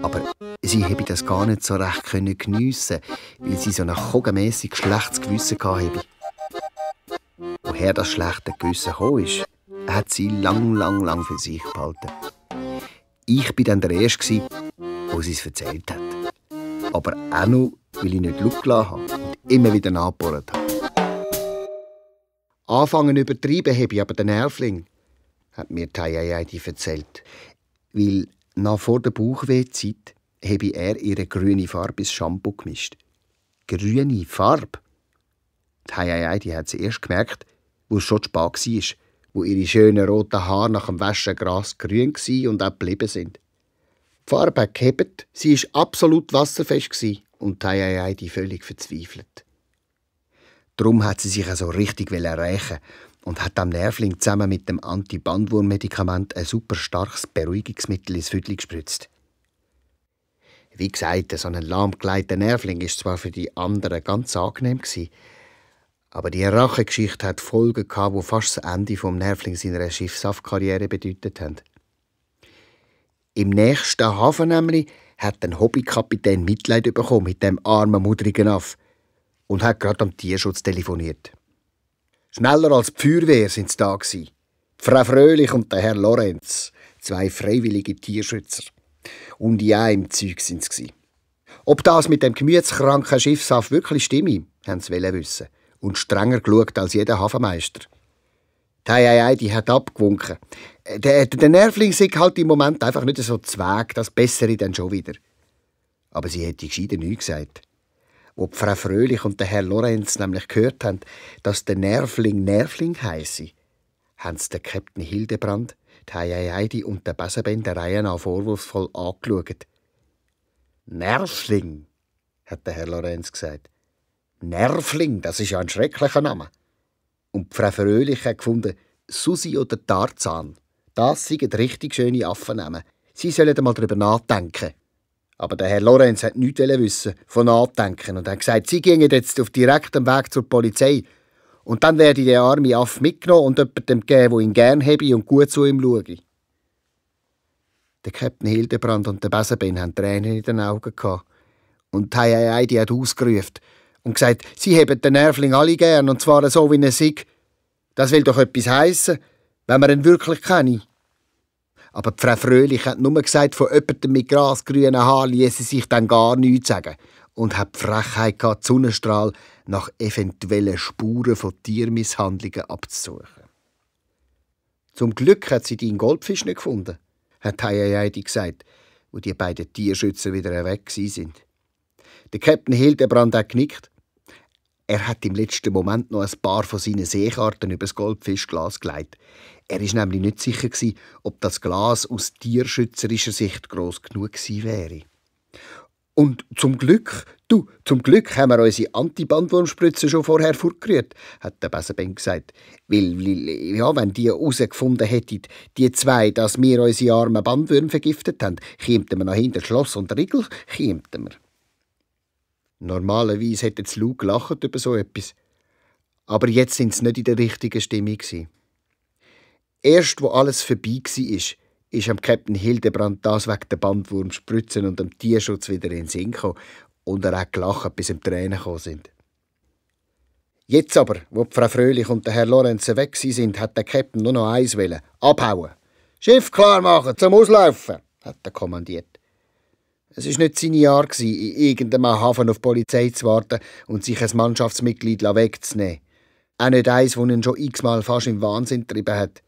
Aber sie haben das gar nicht so recht geniessen, weil sie so ein kogenmässig schlechtes Gewissen hatten. Woher das schlechte Gewissen gekommen ist, hat sie lang für sich behalten. Ich war dann der Erste, der sie es erzählt hat. Aber auch noch, weil ich nicht Luft gelassen habe und immer wieder nachgebohrt habe. Anfangen übertrieben habe ich aber den Nervling, hat mir die Heidi erzählt. Weil nach vor der Bauchwehzeit habe er ihre grüne Farbe ins Shampoo gemischt. Grüne Farbe? Die Heidi hat sie erst gemerkt, wo es schon spät war, wo ihre schönen roten Haare nach dem Waschen grasgrün und auch geblieben sind. Die Farbe hat gehebt, sie war absolut wasserfest und die Heidi völlig verzweifelt. Darum hat sie sich also richtig rächen und hat am Nervling zusammen mit dem Anti-Bandwurm-Medikament ein super starkes Beruhigungsmittel ins Viertel gespritzt. Wie gesagt, so ein lahmgelegter Nervling war zwar für die anderen ganz angenehm, aber die Rachegeschichte hat Folgen gehabt, die fast das Ende vom Nervling seiner Schiffshaftkarriere bedeutet haben. Im nächsten Hafen nämlich hat ein Hobbykapitän Mitleid bekommen mit dem armen, mudrigen Aff und hat gerade am Tierschutz telefoniert. Schneller als die Feuerwehr sind sie da gewesen. Frau Fröhlich und der Herr Lorenz, 2 freiwillige Tierschützer. Und ja, im Zeug sind sie. Ob das mit dem gemütskranken Schiffshaft wirklich stimme, haben sie wissen. Und strenger geschaut als jeder Hafenmeister. Die Heidi hat abgewunken. Der Nervling sei halt im Moment einfach nicht so zweg, das Bessere dann schon wieder. Aber sie hätte gescheiter nichts gesagt. Wo die Frau Fröhlich und der Herr Lorenz nämlich gehört haben, dass der Nervling heisse, haben sie den Captain Hildebrand, die Heidi und der Besenben der Reihe nach vorwurfsvoll angeschaut. «Nervling», hat der Herr Lorenz gesagt. «Nervling, das ist ja ein schrecklicher Name.» Und die Frau Fröhlich hat gefunden, Susi oder Tarzan, das sind richtig schöne Affennamen. Sie sollen einmal darüber nachdenken. Aber der Herr Lorenz hat nichts wissen von Nachdenken und hat gesagt, sie gingen jetzt auf direktem Weg zur Polizei. Und dann werde ich den armen Aff mitgenommen und jemandem geben, der ihn gern habe und gut zu ihm schaue. Der Captain Hildebrand und der Besenben hatten Tränen in den Augen gehabt. Und die Heidi hat ausgerufen und gesagt, sie haben den Nervling alle gern, und zwar so, wie er sei. Das will doch etwas heissen, wenn man ihn wirklich kenne. Aber die Frau Fröhlich hat nur gesagt, von jemandem mit grasgrünen Haaren ließe sich dann gar nichts sagen und hat die Frechheit gehabt, die Sonnenstrahl nach eventuellen Spuren von Tiermisshandlungen abzusuchen. Zum Glück hat sie deinen Goldfisch nicht gefunden, hat Heidi gesagt, wo die beiden Tierschützer wieder weg sind. Der Captain Hildebrand hat genickt. Er hat im letzten Moment noch ein paar von seinen Seekarten über das Goldfischglas gelegt. Er war nämlich nicht sicher, ob das Glas aus tierschützerischer Sicht gross genug gewesen wäre. Und zum Glück haben wir unsere Anti-Bandwurmspritze schon vorher fortgerührt, hat der Besenben gesagt. Weil, wenn die herausgefunden hätten, die 2, dass wir unsere armen Bandwürmer vergiftet haben, kämen wir nach hinter Schloss und Riegel. Normalerweise hätten sie laut gelacht über so etwas. Aber jetzt sind sie nicht in der richtigen Stimmung. Erst, wo alles vorbei war, ist am Captain Hildebrand das wegen der Bandwurmspritzen und dem Tierschutz wieder in den Sinn gekommen. Und er hat gelacht, bis ihm Tränen gekommen sind. Jetzt aber, wo die Frau Fröhlich und der Herr Lorenz weg sind, hat der Captain nur noch eins wollen: abhauen. Schiff klar machen, zum Auslaufen, hat er kommandiert. Es war nicht seine Art, in irgendeinem Hafen auf die Polizei zu warten und sich ein Mannschaftsmitglied wegzunehmen. Auch nicht eins, das ihn schon x-mal fast im Wahnsinn getrieben hat.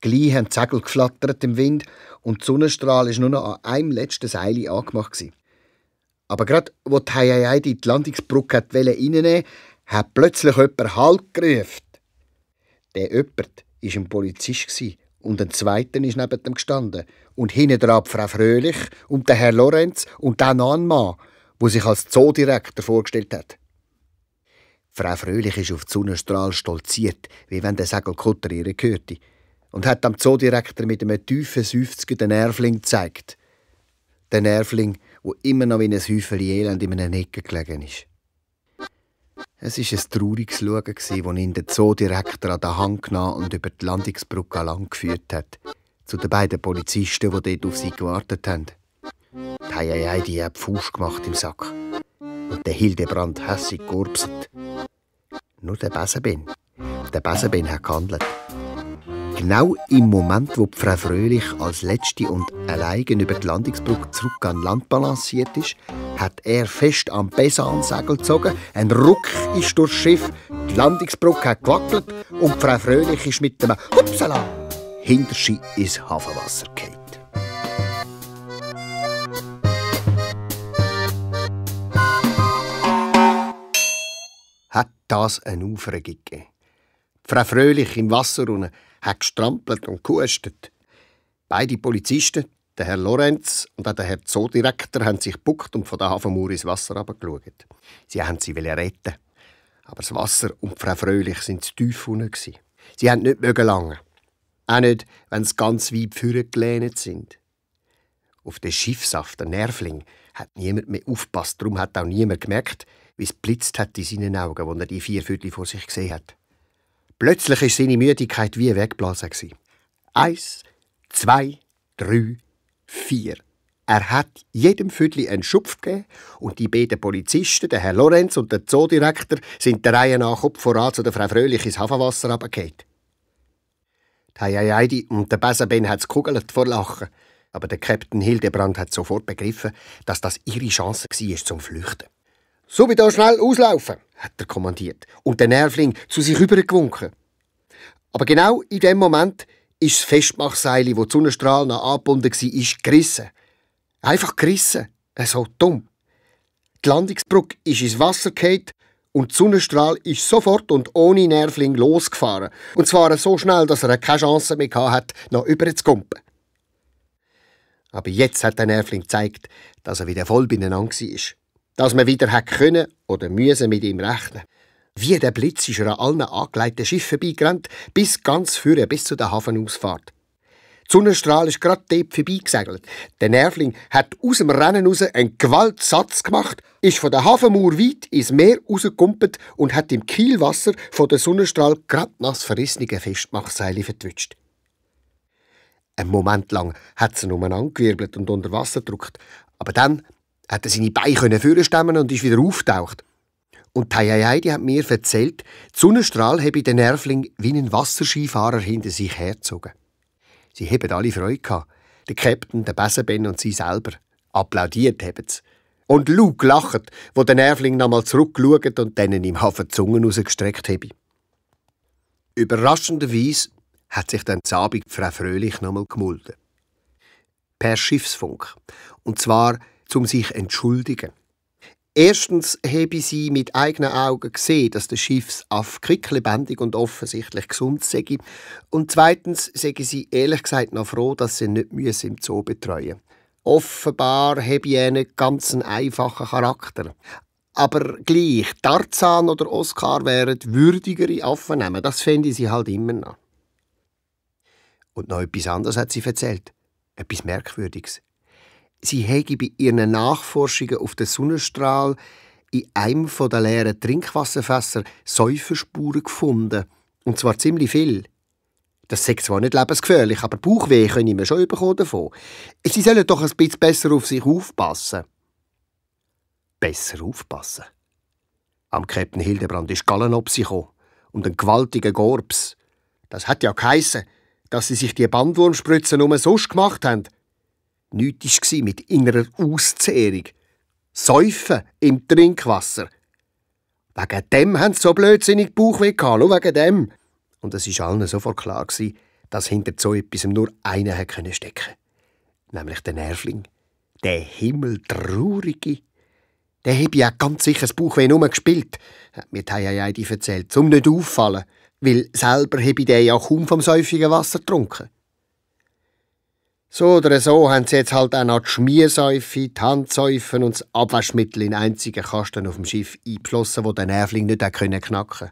Gleich haben die Segel geflattert im Wind und die Sonnenstrahl war nur noch an einem letzten Seil angemacht. Aber gerade, wo die Heieiei die Landungsbrücke reinnehmen wollte, hat plötzlich jemand Halt gerufen. Der jemand war ein Polizist und ein zweiter ist neben ihm gestanden. Und hinten dran die Frau Fröhlich und der Herr Lorenz und dann noch ein Mann, der sich als Zoodirektor vorgestellt hat. Frau Fröhlich ist auf die Sonnenstrahl stolziert, wie wenn der Segelkutter ihr gehörte, und hat dem Zoodirektor mit einem tiefen Seufzer den Nervling gezeigt. Den Nervling, der immer noch wie ein Häufchen Elend in einer Ecke gelegen ist. Es war ein trauriges Schauen, als ihn der Zoodirektor an der Hand genommen und über die Landungsbrücke lang geführt hat, zu den beiden Polizisten, die dort auf sie gewartet haben. Die Heieiei, die hat die Faust gemacht im Sack. Und der Hildebrand hässig geurpset. Nur der Besenben hat gehandelt. Genau im Moment, wo die Frau Fröhlich als Letzte und allein über die Landungsbrücke zurück an Land balanciert ist, hat er fest am Besansegel gezogen, ein Ruck ist durchs Schiff, die Landungsbrücke hat gewackelt und die Frau Fröhlich ist mit einem Hupsala hinter sie ins Hafenwasser gefallen. Hat das eine Aufregung gegeben. Die Frau Fröhlich im Wasser unten hat gestrampelt und gehustet. Beide Polizisten, der Herr Lorenz und auch der Herr Zoodirektor, haben sich gebuckt und von der Hafenmauer ins Wasser herabgeschaut. Sie wollten sie retten. Aber das Wasser und die Frau Fröhlich sind zu tief unten. Sie haben nicht lange. Auch nicht, wenn sie ganz weit vorgelehnt sind. Auf den Schiffsaft, der Nervling, hat niemand mehr aufgepasst. Darum hat auch niemand gemerkt, wie es blitzt hat in seinen Augen, als er die 4 Viertel vor sich gesehen hat. Plötzlich war seine Müdigkeit wie weggeblasen. 1, 2, 3, 4. Er hat jedem Viertel einen Schupf gegeben und die beiden Polizisten, der Herr Lorenz und der Zoodirektor, sind der Reihe nach Kopf voran zu der Frau Fröhlich ins Hafenwasser runtergefallen. Die Heieiei und der Besenben hat es gekugelt vor Lachen. Aber der Captain Hildebrand hat sofort begriffen, dass das ihre Chance war, zum Flüchten. «So wie da schnell auslaufen!» hat er kommandiert und der Nervling zu sich rübergewunken. Aber genau in dem Moment ist das Festmachseil, wo die Sonnenstrahl noch angebunden war, gerissen. Einfach gerissen. So dumm. Die Landungsbrücke ist ins Wasser gefallen und die Sonnenstrahl ist sofort und ohne Nervling losgefahren. Und zwar so schnell, dass er keine Chance mehr hatte, noch rüberzukumpen. Aber jetzt hat der Nervling gezeigt, dass er wieder voll beieinander war. Dass man wieder hätte können oder müssen mit ihm rechnen. Wie der Blitz ist er an allen angelegten Schiffen vorbeigerannt, bis ganz vorne, bis zu der Hafenausfahrt. Die Sonnenstrahl ist gerade dort vorbeigesegelt. Der Nervling hat aus dem Rennen raus einen Gewaltsatz gemacht, ist von der Hafenmauer weit ins Meer rausgekumpelt und hat im Kielwasser von der Sonnenstrahl gerade nass verrissene Festmachseile vertwitscht. Einen Moment lang hat sie umeinander gewirbelt und unter Wasser gedrückt, aber dann hat er seine Beine vorstemmmen und ist wieder aufgetaucht. Und die Heieiei hat mir erzählt, die Sonnenstrahl habe den Nervling wie einen Wasserskifahrer hinter sich hergezogen. Sie haben alle Freude gehabt. Der Captain, der Besenben und sie selber. Applaudiert haben sie. Und laut gelacht, wo der Nervling nochmal zurückgeschaut und denen im Hafen die Zungen rausgestreckt habe. Überraschenderweise hat sich dann die Abend Frau Fröhlich nochmal gemulden. Per Schiffsfunk. Und zwar, um sich zu entschuldigen. Erstens habe sie mit eigenen Augen gesehen, dass der Schiffsaff quicklebendig und offensichtlich gesund sei. Und zweitens sei sie ehrlich gesagt noch froh, dass sie nicht im Zoo betreuen müssen. Offenbar habe er nicht ganz einen einfachen Charakter. Aber gleich, Tarzan oder Oskar wären würdigere Affen nehmen, das fände sie halt immer noch. Und noch etwas anderes hat sie erzählt. Etwas Merkwürdiges. Sie hätte bei ihren Nachforschungen auf den Sonnenstrahl in einem der leeren Trinkwasserfässer Säuferspuren gefunden. Und zwar ziemlich viel. Das sei zwar nicht lebensgefährlich, aber Bauchweh können wir schon bekommen davon. Sie sollen doch ein bisschen besser auf sich aufpassen. besser aufpassen. Am Captain Hildebrand ist Gallenopsi gekommen und ein gewaltiger Gorbs. Das hat ja geheissen, dass sie sich die Bandwurmspritzen nur sonst gemacht haben. Nichts war mit innerer Auszehrung. Säufen im Trinkwasser. Wegen dem haben sie so blödsinnig Bauchweh gehabt, nur wegen dem. Und es war allen sofort klar, dass hinter so etwas nur einer stecken konnte. Nämlich der Nervling. Der Himmeltraurige. Der habe ja ganz sicher das Bauchweh nur gespielt, hat mir Tayayaydi erzählt, um nicht auffallen, weil selber habe der ja kaum vom säufigen Wasser getrunken. So oder so haben sie jetzt halt auch noch die Schmiersäufe, die Handsäufen und das Abwaschmittel in einzigen Kasten auf dem Schiff eingeflossen, wo der Nervling nicht knacken konnte.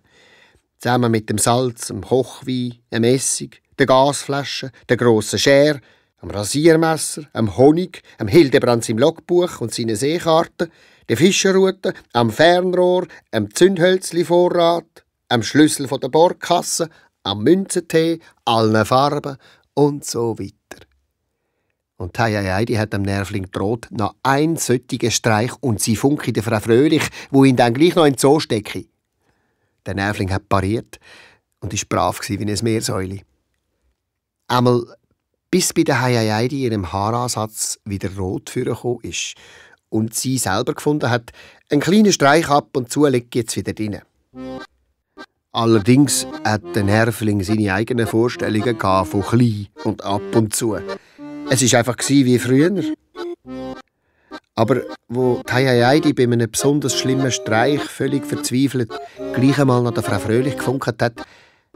Zusammen mit dem Salz, dem Kochwein, dem Essig, der Gasflasche, der grossen Schere, dem Rasiermesser, dem Honig, dem Hildebrand im Logbuch und seinen Seekarten, der Fischerrute, am Fernrohr, am Zündhölzli-Vorrat, am Schlüssel von der Bordkasse, am Münzentee, allen Farben und so weiter. Und Tayayaydi hat dem Nervling gedroht, noch einen solchen Streich und sie funke der Frau Fröhlich, wo ihn dann gleich noch in den Zoo stecke. Der Nervling hat pariert und war brav wie ein Meersäule. Einmal bis bei der Tayayaydi ihrem Haaransatz wieder rot vorgekommen ist und sie selber gefunden hat, einen kleinen Streich ab und zu liegt jetzt wieder drin. Allerdings hat der Nervling seine eigenen Vorstellungen von klein und ab und zu. Es war einfach wie früher. Aber wo Tayayaydi bei einem besonders schlimmen Streich völlig verzweifelt gleich einmal nach der Frau Fröhlich gefunkt hat,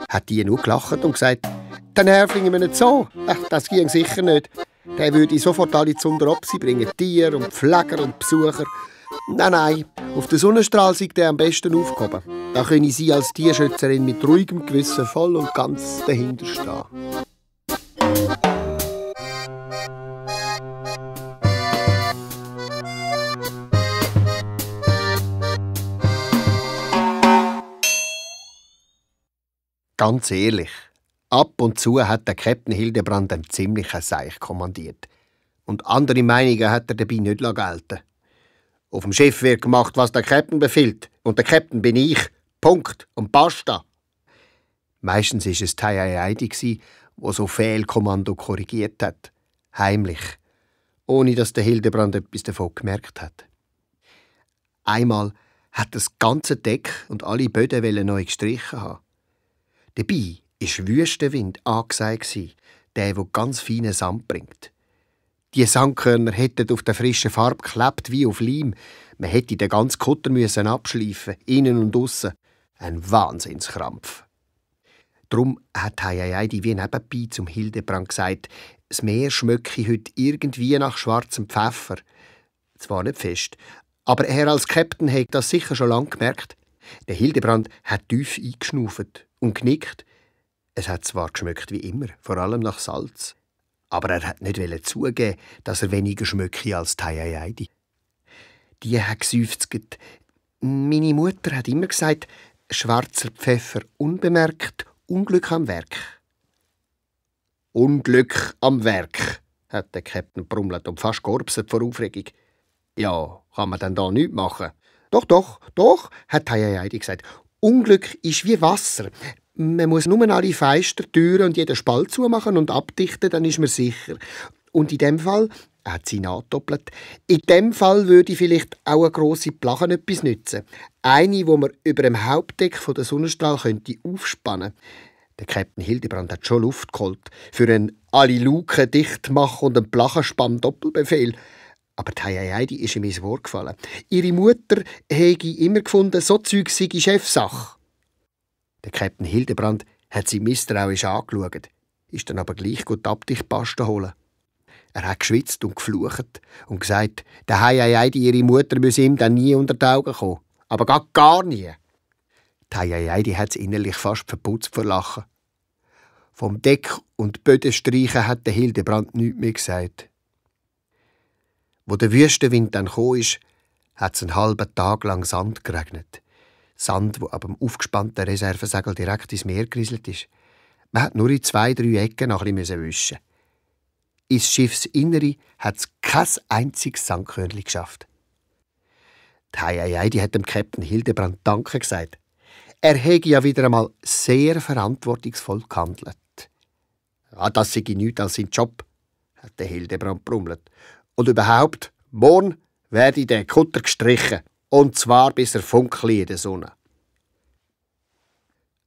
hat die nur gelacht und gesagt, der Nervling in einem Zoo, das ging sicher nicht. Der würde sofort alle zu Opsi bringen, Tiere und Pfleger und Besucher. Nein, auf den Sonnenstrahl sei der am besten aufgehoben. Da können Sie als Tierschützerin mit ruhigem Gewissen voll und ganz dahinter stehen. Ganz ehrlich, ab und zu hat der Captain Hildebrand einen ziemlichen Seich kommandiert. Und andere Meinungen hat er dabei nicht gelten. Auf dem Schiff wird gemacht, was der Captain befiehlt. Und der Captain bin ich. Punkt. Und basta. Meistens war es Tayayaydi, der so Fehlkommando korrigiert hat. Heimlich. Ohne dass der Hildebrand etwas davon gemerkt hat. Einmal hat das ganze Deck und alle Böden neu gestrichen haben. Dabei war Wüstenwind angesagt, der ganz feinen Sand bringt. Die Sandkörner hätten auf der frischen Farbe geklebt wie auf Leim. Man hätte den ganzen Kutter abschleifen, innen und aussen. Ein Wahnsinnskrampf. Darum hat Tayayaydi wie nebenbei zum Hildebrand gesagt, das Meer schmecke heute irgendwie nach schwarzem Pfeffer. Zwar nicht fest, aber er als Captain hat das sicher schon lange gemerkt. Der Hildebrand hat tief eingeschnauft und genickt. Es hat zwar geschmeckt wie immer, vor allem nach Salz. Aber er hat nicht zugeben, dass er weniger schmecke als Tayayaydi. Die hat geseufzt. Meine Mutter hat immer gesagt, schwarzer Pfeffer unbemerkt, Unglück am Werk. Unglück am Werk, hat der Captain brummelt und fast georbset vor Aufregung. Ja, kann man denn da nichts machen? Doch, hat Tayayaydi gesagt. Unglück ist wie Wasser. Man muss nur alle Fenster, Türen und jeden Spalt zumachen und abdichten, dann ist man sicher. Und in dem Fall, hat sie nachdoppelt, in dem Fall würde vielleicht auch eine grosse Plache etwas nützen. Eine, wo man über dem Hauptdeck von der Sonnenstrahl könnte aufspannen. Der Captain Hildebrand hat schon Luft geholt für einen alle Luken dicht machen und einen Plachenspann-Doppelbefehl. Aber Tayayaydi ist ihm ins Wort gefallen. Ihre Mutter hätte immer gefunden, so Zeug sei Chefsache. Der Captain Hildebrand hat sie misstrauisch angeschaut, ist dann aber gleich gut die Abdichtpaste holen. Er hat geschwitzt und geflucht und gesagt, der Tayayaydi, ihre Mutter, müsse ihm dann nie unter die Augen kommen. Aber gar nie. Tayayaydi hat es innerlich fast verputzt vor Lachen. Vom Deck und Bödenstreichen hat der Hildebrand nichts mehr gesagt. Wo der Wüstenwind dann gekommen ist, hat es einen halben Tag lang Sand geregnet. Sand, wo ab dem aufgespannten Reservesegel direkt ins Meer gerieselt ist. Man hat nur in 2-3 Ecken noch ein bisschen wischen. Ins Schiffsinnere hat es kein einziges Sandkörnchen geschafft. Die Heidi hat dem Captain Hildebrand Danke gesagt. Er hätte ja wieder einmal sehr verantwortungsvoll gehandelt. Ja, das sei nichts als sein Job, hat der Hildebrand brummelt. Und überhaupt, morgen werde der Kutter gestrichen. Und zwar bis er funkelt in der Sonne.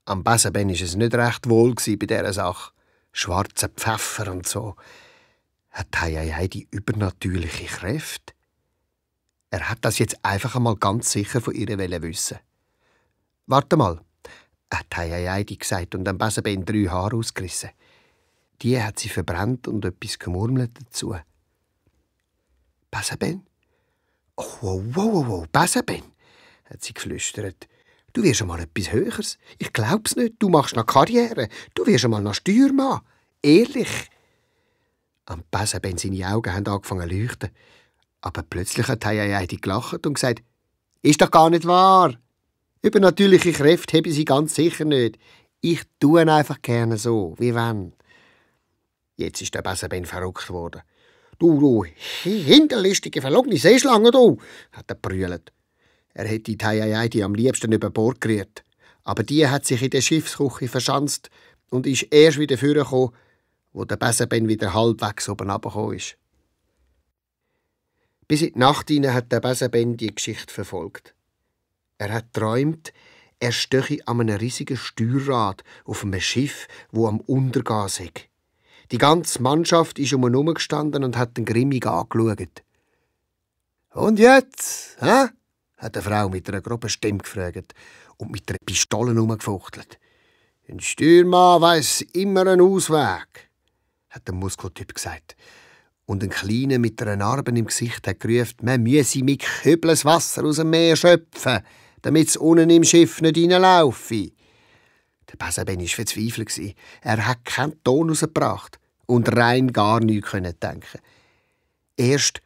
Am Besenben war es nicht recht wohl bei dieser Sache. Schwarzer Pfeffer und so. Hat die übernatürliche Kräfte? Er hat das jetzt einfach einmal ganz sicher von ihr wissen. Warte mal, hat Heidi gesagt und am Besenben 3 Haare ausgerissen. Die hat sie verbrannt und etwas gemurmelt dazu. Besenben? Oh, wow, Besenben, hat sie geflüstert. Du wirst einmal etwas Höheres. Ich glaub's nicht, du machst noch Karriere. Du wirst einmal noch Steuermann. Ehrlich. Am Besenben seine Augen haben angefangen zu leuchten. Aber plötzlich hat Heidi gelacht und gesagt, ist doch gar nicht wahr. Übernatürliche Kräfte habe ich sie ganz sicher nicht. Ich tue einfach gerne so, wie wenn. Jetzt ist der Besenben verrückt worden. Du hinterlistige, verlogene Seeschlange, du, hat er brüllt. Er hätte die Heidi am liebsten über Bord gerührt. Aber die hat sich in der Schiffsküche verschanzt und ist erst wieder vorgekommen, wo der Besenben wieder halbwegs oben runtergekommen ist. Bis in die Nacht hinein hat der Besenben die Geschichte verfolgt. Er hat geträumt, er stehe an einem riesigen Steuerrad auf einem Schiff, wo am Untergehen sei. Die ganze Mannschaft ist um ihn herumgestanden und hat ihn grimmig angeschaut. «Und jetzt, hä?» hat eine Frau mit einer groben Stimme gefragt und mit einer Pistole herumgefuchtelt. «Ein Steuermann weiss immer einen Ausweg», hat der Muskeltyp gesagt. Und ein Kleiner mit einer Narbe im Gesicht hat gerufen, man müsse mit Kübeln das Wasser aus dem Meer schöpfen, damit es unten im Schiff nicht reinlaufe. Der Besenben war verzweifelt. Er hat keinen Ton herausgebracht und rein gar nichts denken. Erst,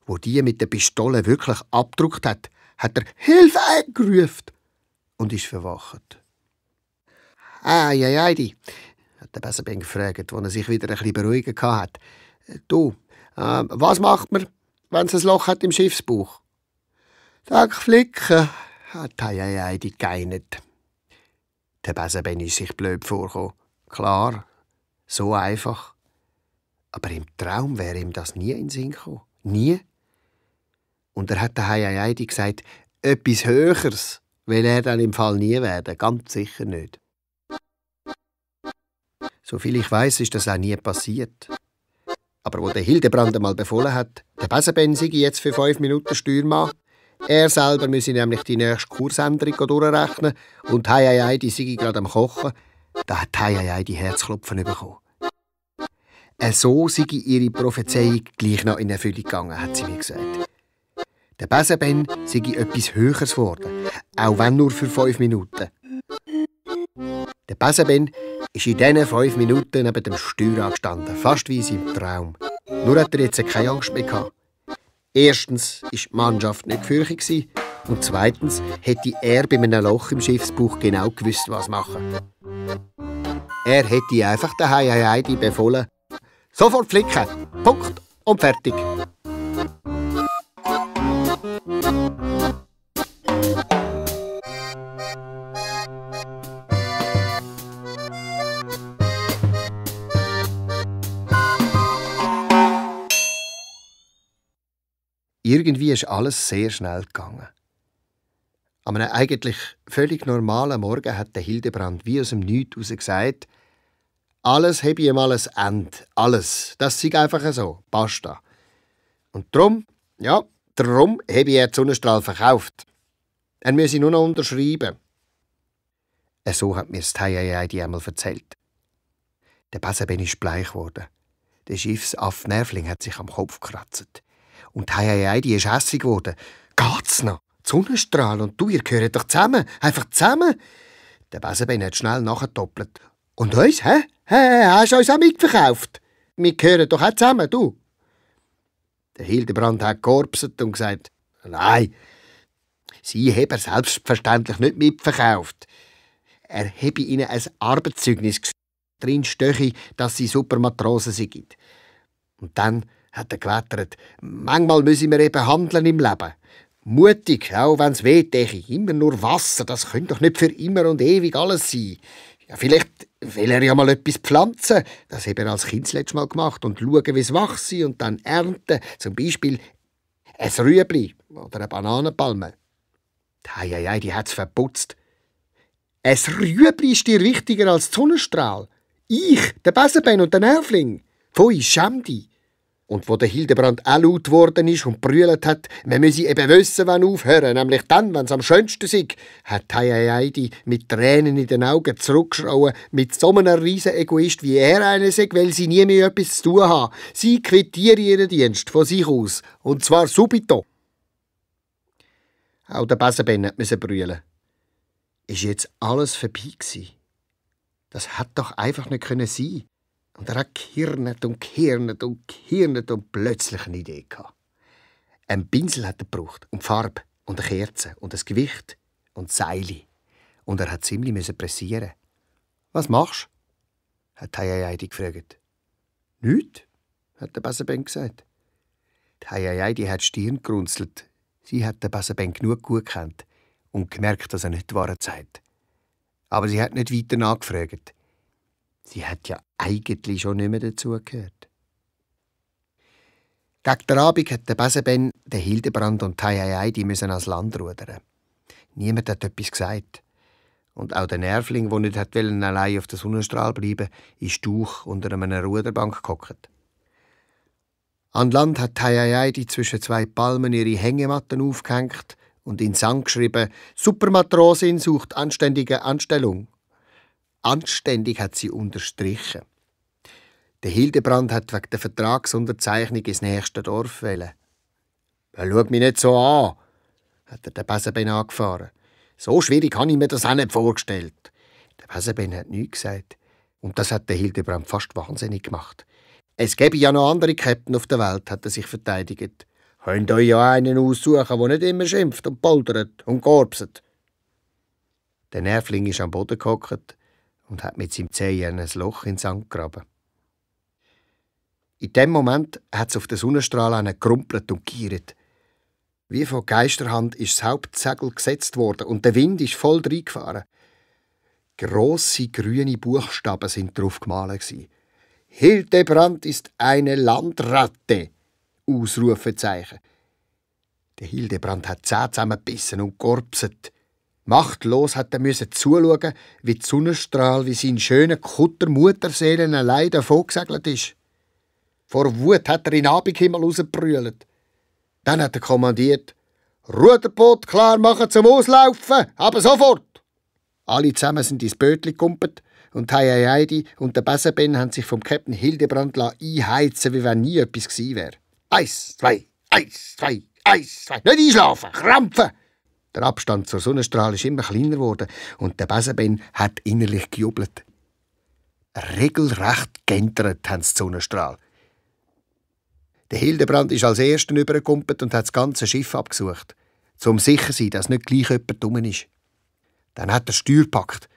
wo die mit der Pistole wirklich abgedruckt hat, hat er «Hilfe!» gerufen und ist verwacht. «Heidi», hat der Besenben gefragt, als er sich wieder ein bisschen beruhigen hat. «Du, was macht man, wenn es ein Loch hat im Schiffsbauch?» «Sag flicken», hat Heidi geeinert. Der Besenben ist sich blöd vorgekommen. Klar, so einfach. Aber im Traum wäre ihm das nie in den Sinn gekommen. Nie. Und er hat der Heidi gesagt, etwas Höheres will er dann im Fall nie werden. Ganz sicher nicht. Soviel ich weiss, ist das auch nie passiert. Aber wo der Hildebrand einmal befohlen hat, der Besenben sei jetzt für 5 Minuten Steuermann, er selber müsse nämlich die nächste Kursänderung durchrechnen und Heidi sei gerade am Kochen, da hat Heidi Herzklopfen bekommen. So sei ihre Prophezeiung gleich noch in Erfüllung gegangen, hat sie mir gesagt. Der Besenben sei etwas Höheres geworden, auch wenn nur für 5 Minuten. Der Besenben ist in diesen 5 Minuten neben dem Steuer angestanden, fast wie in seinem Traum. Nur hat er jetzt keine Angst mehr gehabt. Erstens war die Mannschaft nicht gefürchtet und zweitens hätte er bei einem Loch im Schiffsbauch genau gewusst, was machen. Er hätte einfach der Heidi befohlen, sofort flicken, Punkt und fertig. Irgendwie ist alles sehr schnell gegangen. An einem eigentlich völlig normalen Morgen hat der Hildebrand wie aus dem Nichts heraus gesagt, alles habe ich mal ein Ende. Alles. Das sei einfach so. Basta. Und darum habe ich jetzt Sonnenstrahl verkauft. Er müsse nur noch unterschreiben. So hat mir das Heidi einmal erzählt. Der Besenben ist bleich geworden. Der Schiffsaff Nervling hat sich am Kopf gekratzt. Und Heidi ist hässlich geworden. «Geht's noch? Die Sonnenstrahl und du, ihr gehört doch zusammen. Einfach zusammen!» Der Besenben hat schnell nachgedoppelt. «Und uns, hä? Hast du uns auch mitverkauft? Wir gehören doch auch zusammen, du!» Der Hildebrand hat gekorpset und gesagt, «Nein, sie haben er selbstverständlich nicht mitverkauft. Er habe ihnen ein Arbeitszeugnis geschrieben. Drin stehe, dass sie Supermatrosen sind. Und dann hat er gewettert, manchmal müssen wir eben handeln im Leben. Mutig, auch wenn's weht, immer nur Wasser, das könnte doch nicht für immer und ewig alles sein. Ja, vielleicht will er ja mal etwas pflanzen. Das hat er als Kind das letzte Mal gemacht. Und schauen, wie es wächst und dann ernten. Zum Beispiel ein Rüebli oder eine Bananenpalme. Hei, die hat's verputzt. Ein Rüebli ist dir wichtiger als die Sonnenstrahl. Ich, der Besenbein und der Nervling. Pfui, schäm dich. Und wo der Hildebrand auch laut geworden ist und brüllt hat, man müsse eben wissen, wann aufhören, nämlich dann, wenn es am schönsten ist, hat Heidi mit Tränen in den Augen zurückgeschrauen, mit so einem riesen Egoist wie er einer sei, weil sie nie mehr etwas zu tun haben. Sie quittiere ihren Dienst von sich aus, und zwar subito. Auch der Besenben musste brüllen. Ist jetzt alles vorbei gewesen? Das hat doch einfach nicht sein können. Und er hat gehirnet und plötzlich eine Idee gehabt. Ein Pinsel hat er gebraucht und Farbe und eine Kerze und ein Gewicht und Seile. Und er hat ziemlich pressieren. «Was machst du?» hat Heidi gefragt. «Nichts», hat der Besenben gesagt. Heidi hat die Stirn gerunzelt. Sie hat den Besenben genug gut gekannt und gemerkt, dass er nicht die Wahrheit sagt. Aber sie hat nicht weiter nachgefragt. Sie hat ja eigentlich schon nicht mehr dazugehört. Gegen den Abend hat der Besenben, der Hildebrand und die müssen ans Land rudern. Niemand hat etwas gesagt. Und auch der Nervling, der nicht allein auf der Sonnenstrahl bleiben wollte, ist durch unter einer Ruderbank gehockt. An Land hat die zwischen zwei Palmen ihre Hängematten aufgehängt und in den Sand geschrieben: «Supermatrosin sucht anständige Anstellung.» Anständig hat sie unterstrichen. Der Hildebrand hat wegen der Vertragsunterzeichnung ins nächste Dorf wollen. «Schau mich nicht so an», hat der Besenben angefahren. «So schwierig habe ich mir das auch nicht vorgestellt.» Der Besenben hat nichts gesagt. Und das hat der Hildebrand fast wahnsinnig gemacht. «Es gäbe ja noch andere Käpt'n auf der Welt», hat er sich verteidigt. «Könnt euch ja einen aussuchen, der nicht immer schimpft und poltert und gorbset.» Der Nervling ist am Boden gehockt und hat mit seinem Zehen ein Loch in den Sand gegraben. In dem Moment hat es auf den Sonnenstrahl gerumpelt und giert. Wie von Geisterhand ist das Hauptsegel gesetzt worden und der Wind ist voll reingefahren. Grosse grüne Buchstaben sind drauf gemalt. «Hildebrand ist eine Landratte!» Ausrufezeichen. Der Hildebrand hat die Zähne zusammengebissen und gegorbset. Machtlos hat er zuschauen, wie die Sonnenstrahl wie sein schöner Kutter Mutterseelen allein davongesegelt ist. Vor Wut hat er in den Abendhimmel rausgebrüllt. Dann hat er kommandiert: «Ruderboot klar machen zum Auslaufen, aber sofort!» Alle zusammen sind ins Bötli gekumpelt und Heidi und der Besenben haben sich vom Captain Hildebrand einheizen, wie wenn nie etwas gewesen wäre. «1, 2, 1, 2, 1, 2, nicht einschlafen, krampfen!» Der Abstand zur Sonnenstrahl ist immer kleiner geworden und der Besenben hat innerlich gejubelt. Regelrecht gentert haben sie die Sonnenstrahl. Der Hildebrand ist als Erster übergekumpelt und hat das ganze Schiff abgesucht, um sicher zu sein, dass nicht gleich jemand dumm ist. Dann hat er Steuer gepackt,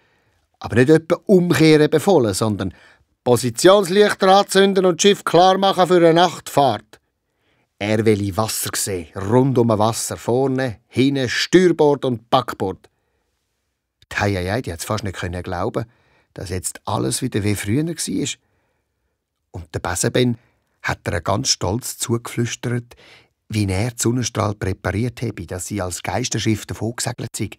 aber nicht etwa umkehren befohlen, sondern Positionslichter anzünden und das Schiff klar machen für eine Nachtfahrt. Er will Wasser sehen, rund um Wasser, vorne, hinten, Steuerbord und Backbord. Die hat es fast nicht glauben, dass jetzt alles wieder wie früher war. Und der Besenben hat er ganz stolz zugeflüstert, wie er die Sonnenstrahl präpariert habe, dass sie als Geisterschiff davon gesegelt sei.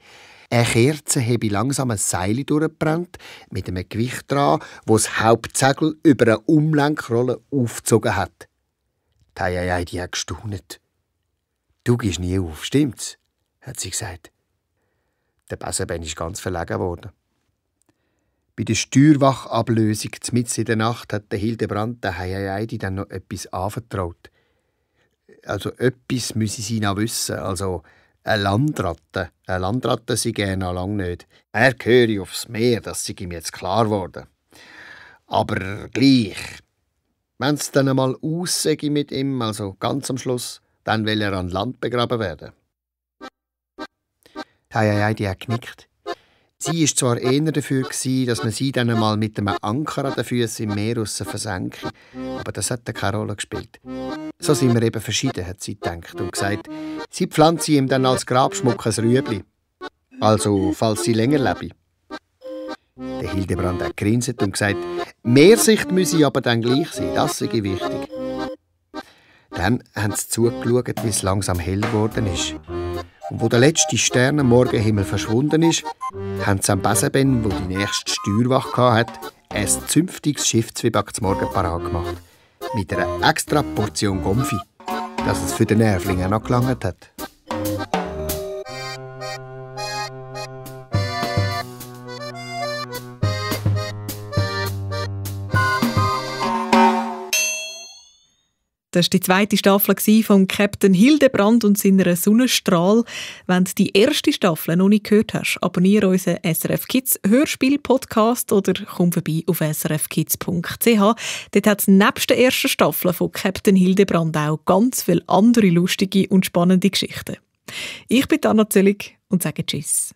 Eine Kerze habe langsam ein Seil durchgebrannt, mit einem Gewicht dran, wo das Hauptsegel über eine Umlenkrolle aufgezogen hat. Die hat gestaunet. «Du gehst nie auf, stimmt's?» hat sie gesagt. Der Besenben ist ganz verlegen worden. Bei der Steuerwachablösung mitten in der Nacht hat der Hildebrand der Heidi dann noch etwas anvertraut. Also etwas müsse sie noch wissen, also eine Landratte. Eine Landratte sei er noch lange nicht. Er gehöre aufs Meer, das sei ihm jetzt klar geworden. Aber gleich. Wenn es dann einmal aussäge mit ihm, also ganz am Schluss, dann will er an Land begraben werden. Die Heidi hat genickt. Sie war zwar eher dafür, dass man sie dann einmal mit einem Anker an den Füßen im Meer versenke, aber das hat keine Rolle gespielt. So sind wir eben verschieden, hat sie gedacht und gesagt, sie pflanze ihm dann als Grabschmuck ein Rüebli. Also, falls sie länger lebe. Der Hildebrand hat gegrinset und gesagt, Meersicht müsse aber dann gleich sein, das sei wichtig. Dann haben sie zugeschaut, wie es langsam hell geworden ist. Und wo der letzte Stern am Morgenhimmel verschwunden ist, haben sie am Besenben, wo die nächste Steuerwache hatte, ein zünftiges Schiffszwieback zum Morgen parat gemacht. Mit einer extra Portion Gomfi, dass es für den Nervling auch noch gelangt hat. Das war die zweite Staffel von Captain Hildebrand und seiner Sonnenstrahl. Wenn du die erste Staffel noch nicht gehört hast, abonniere unseren SRF Kids Hörspiel-Podcast oder komm vorbei auf srfkids.ch. Dort hat es nebst der ersten Staffel von Captain Hildebrand auch ganz viele andere lustige und spannende Geschichten. Ich bin Anna Zöllig und sage Tschüss.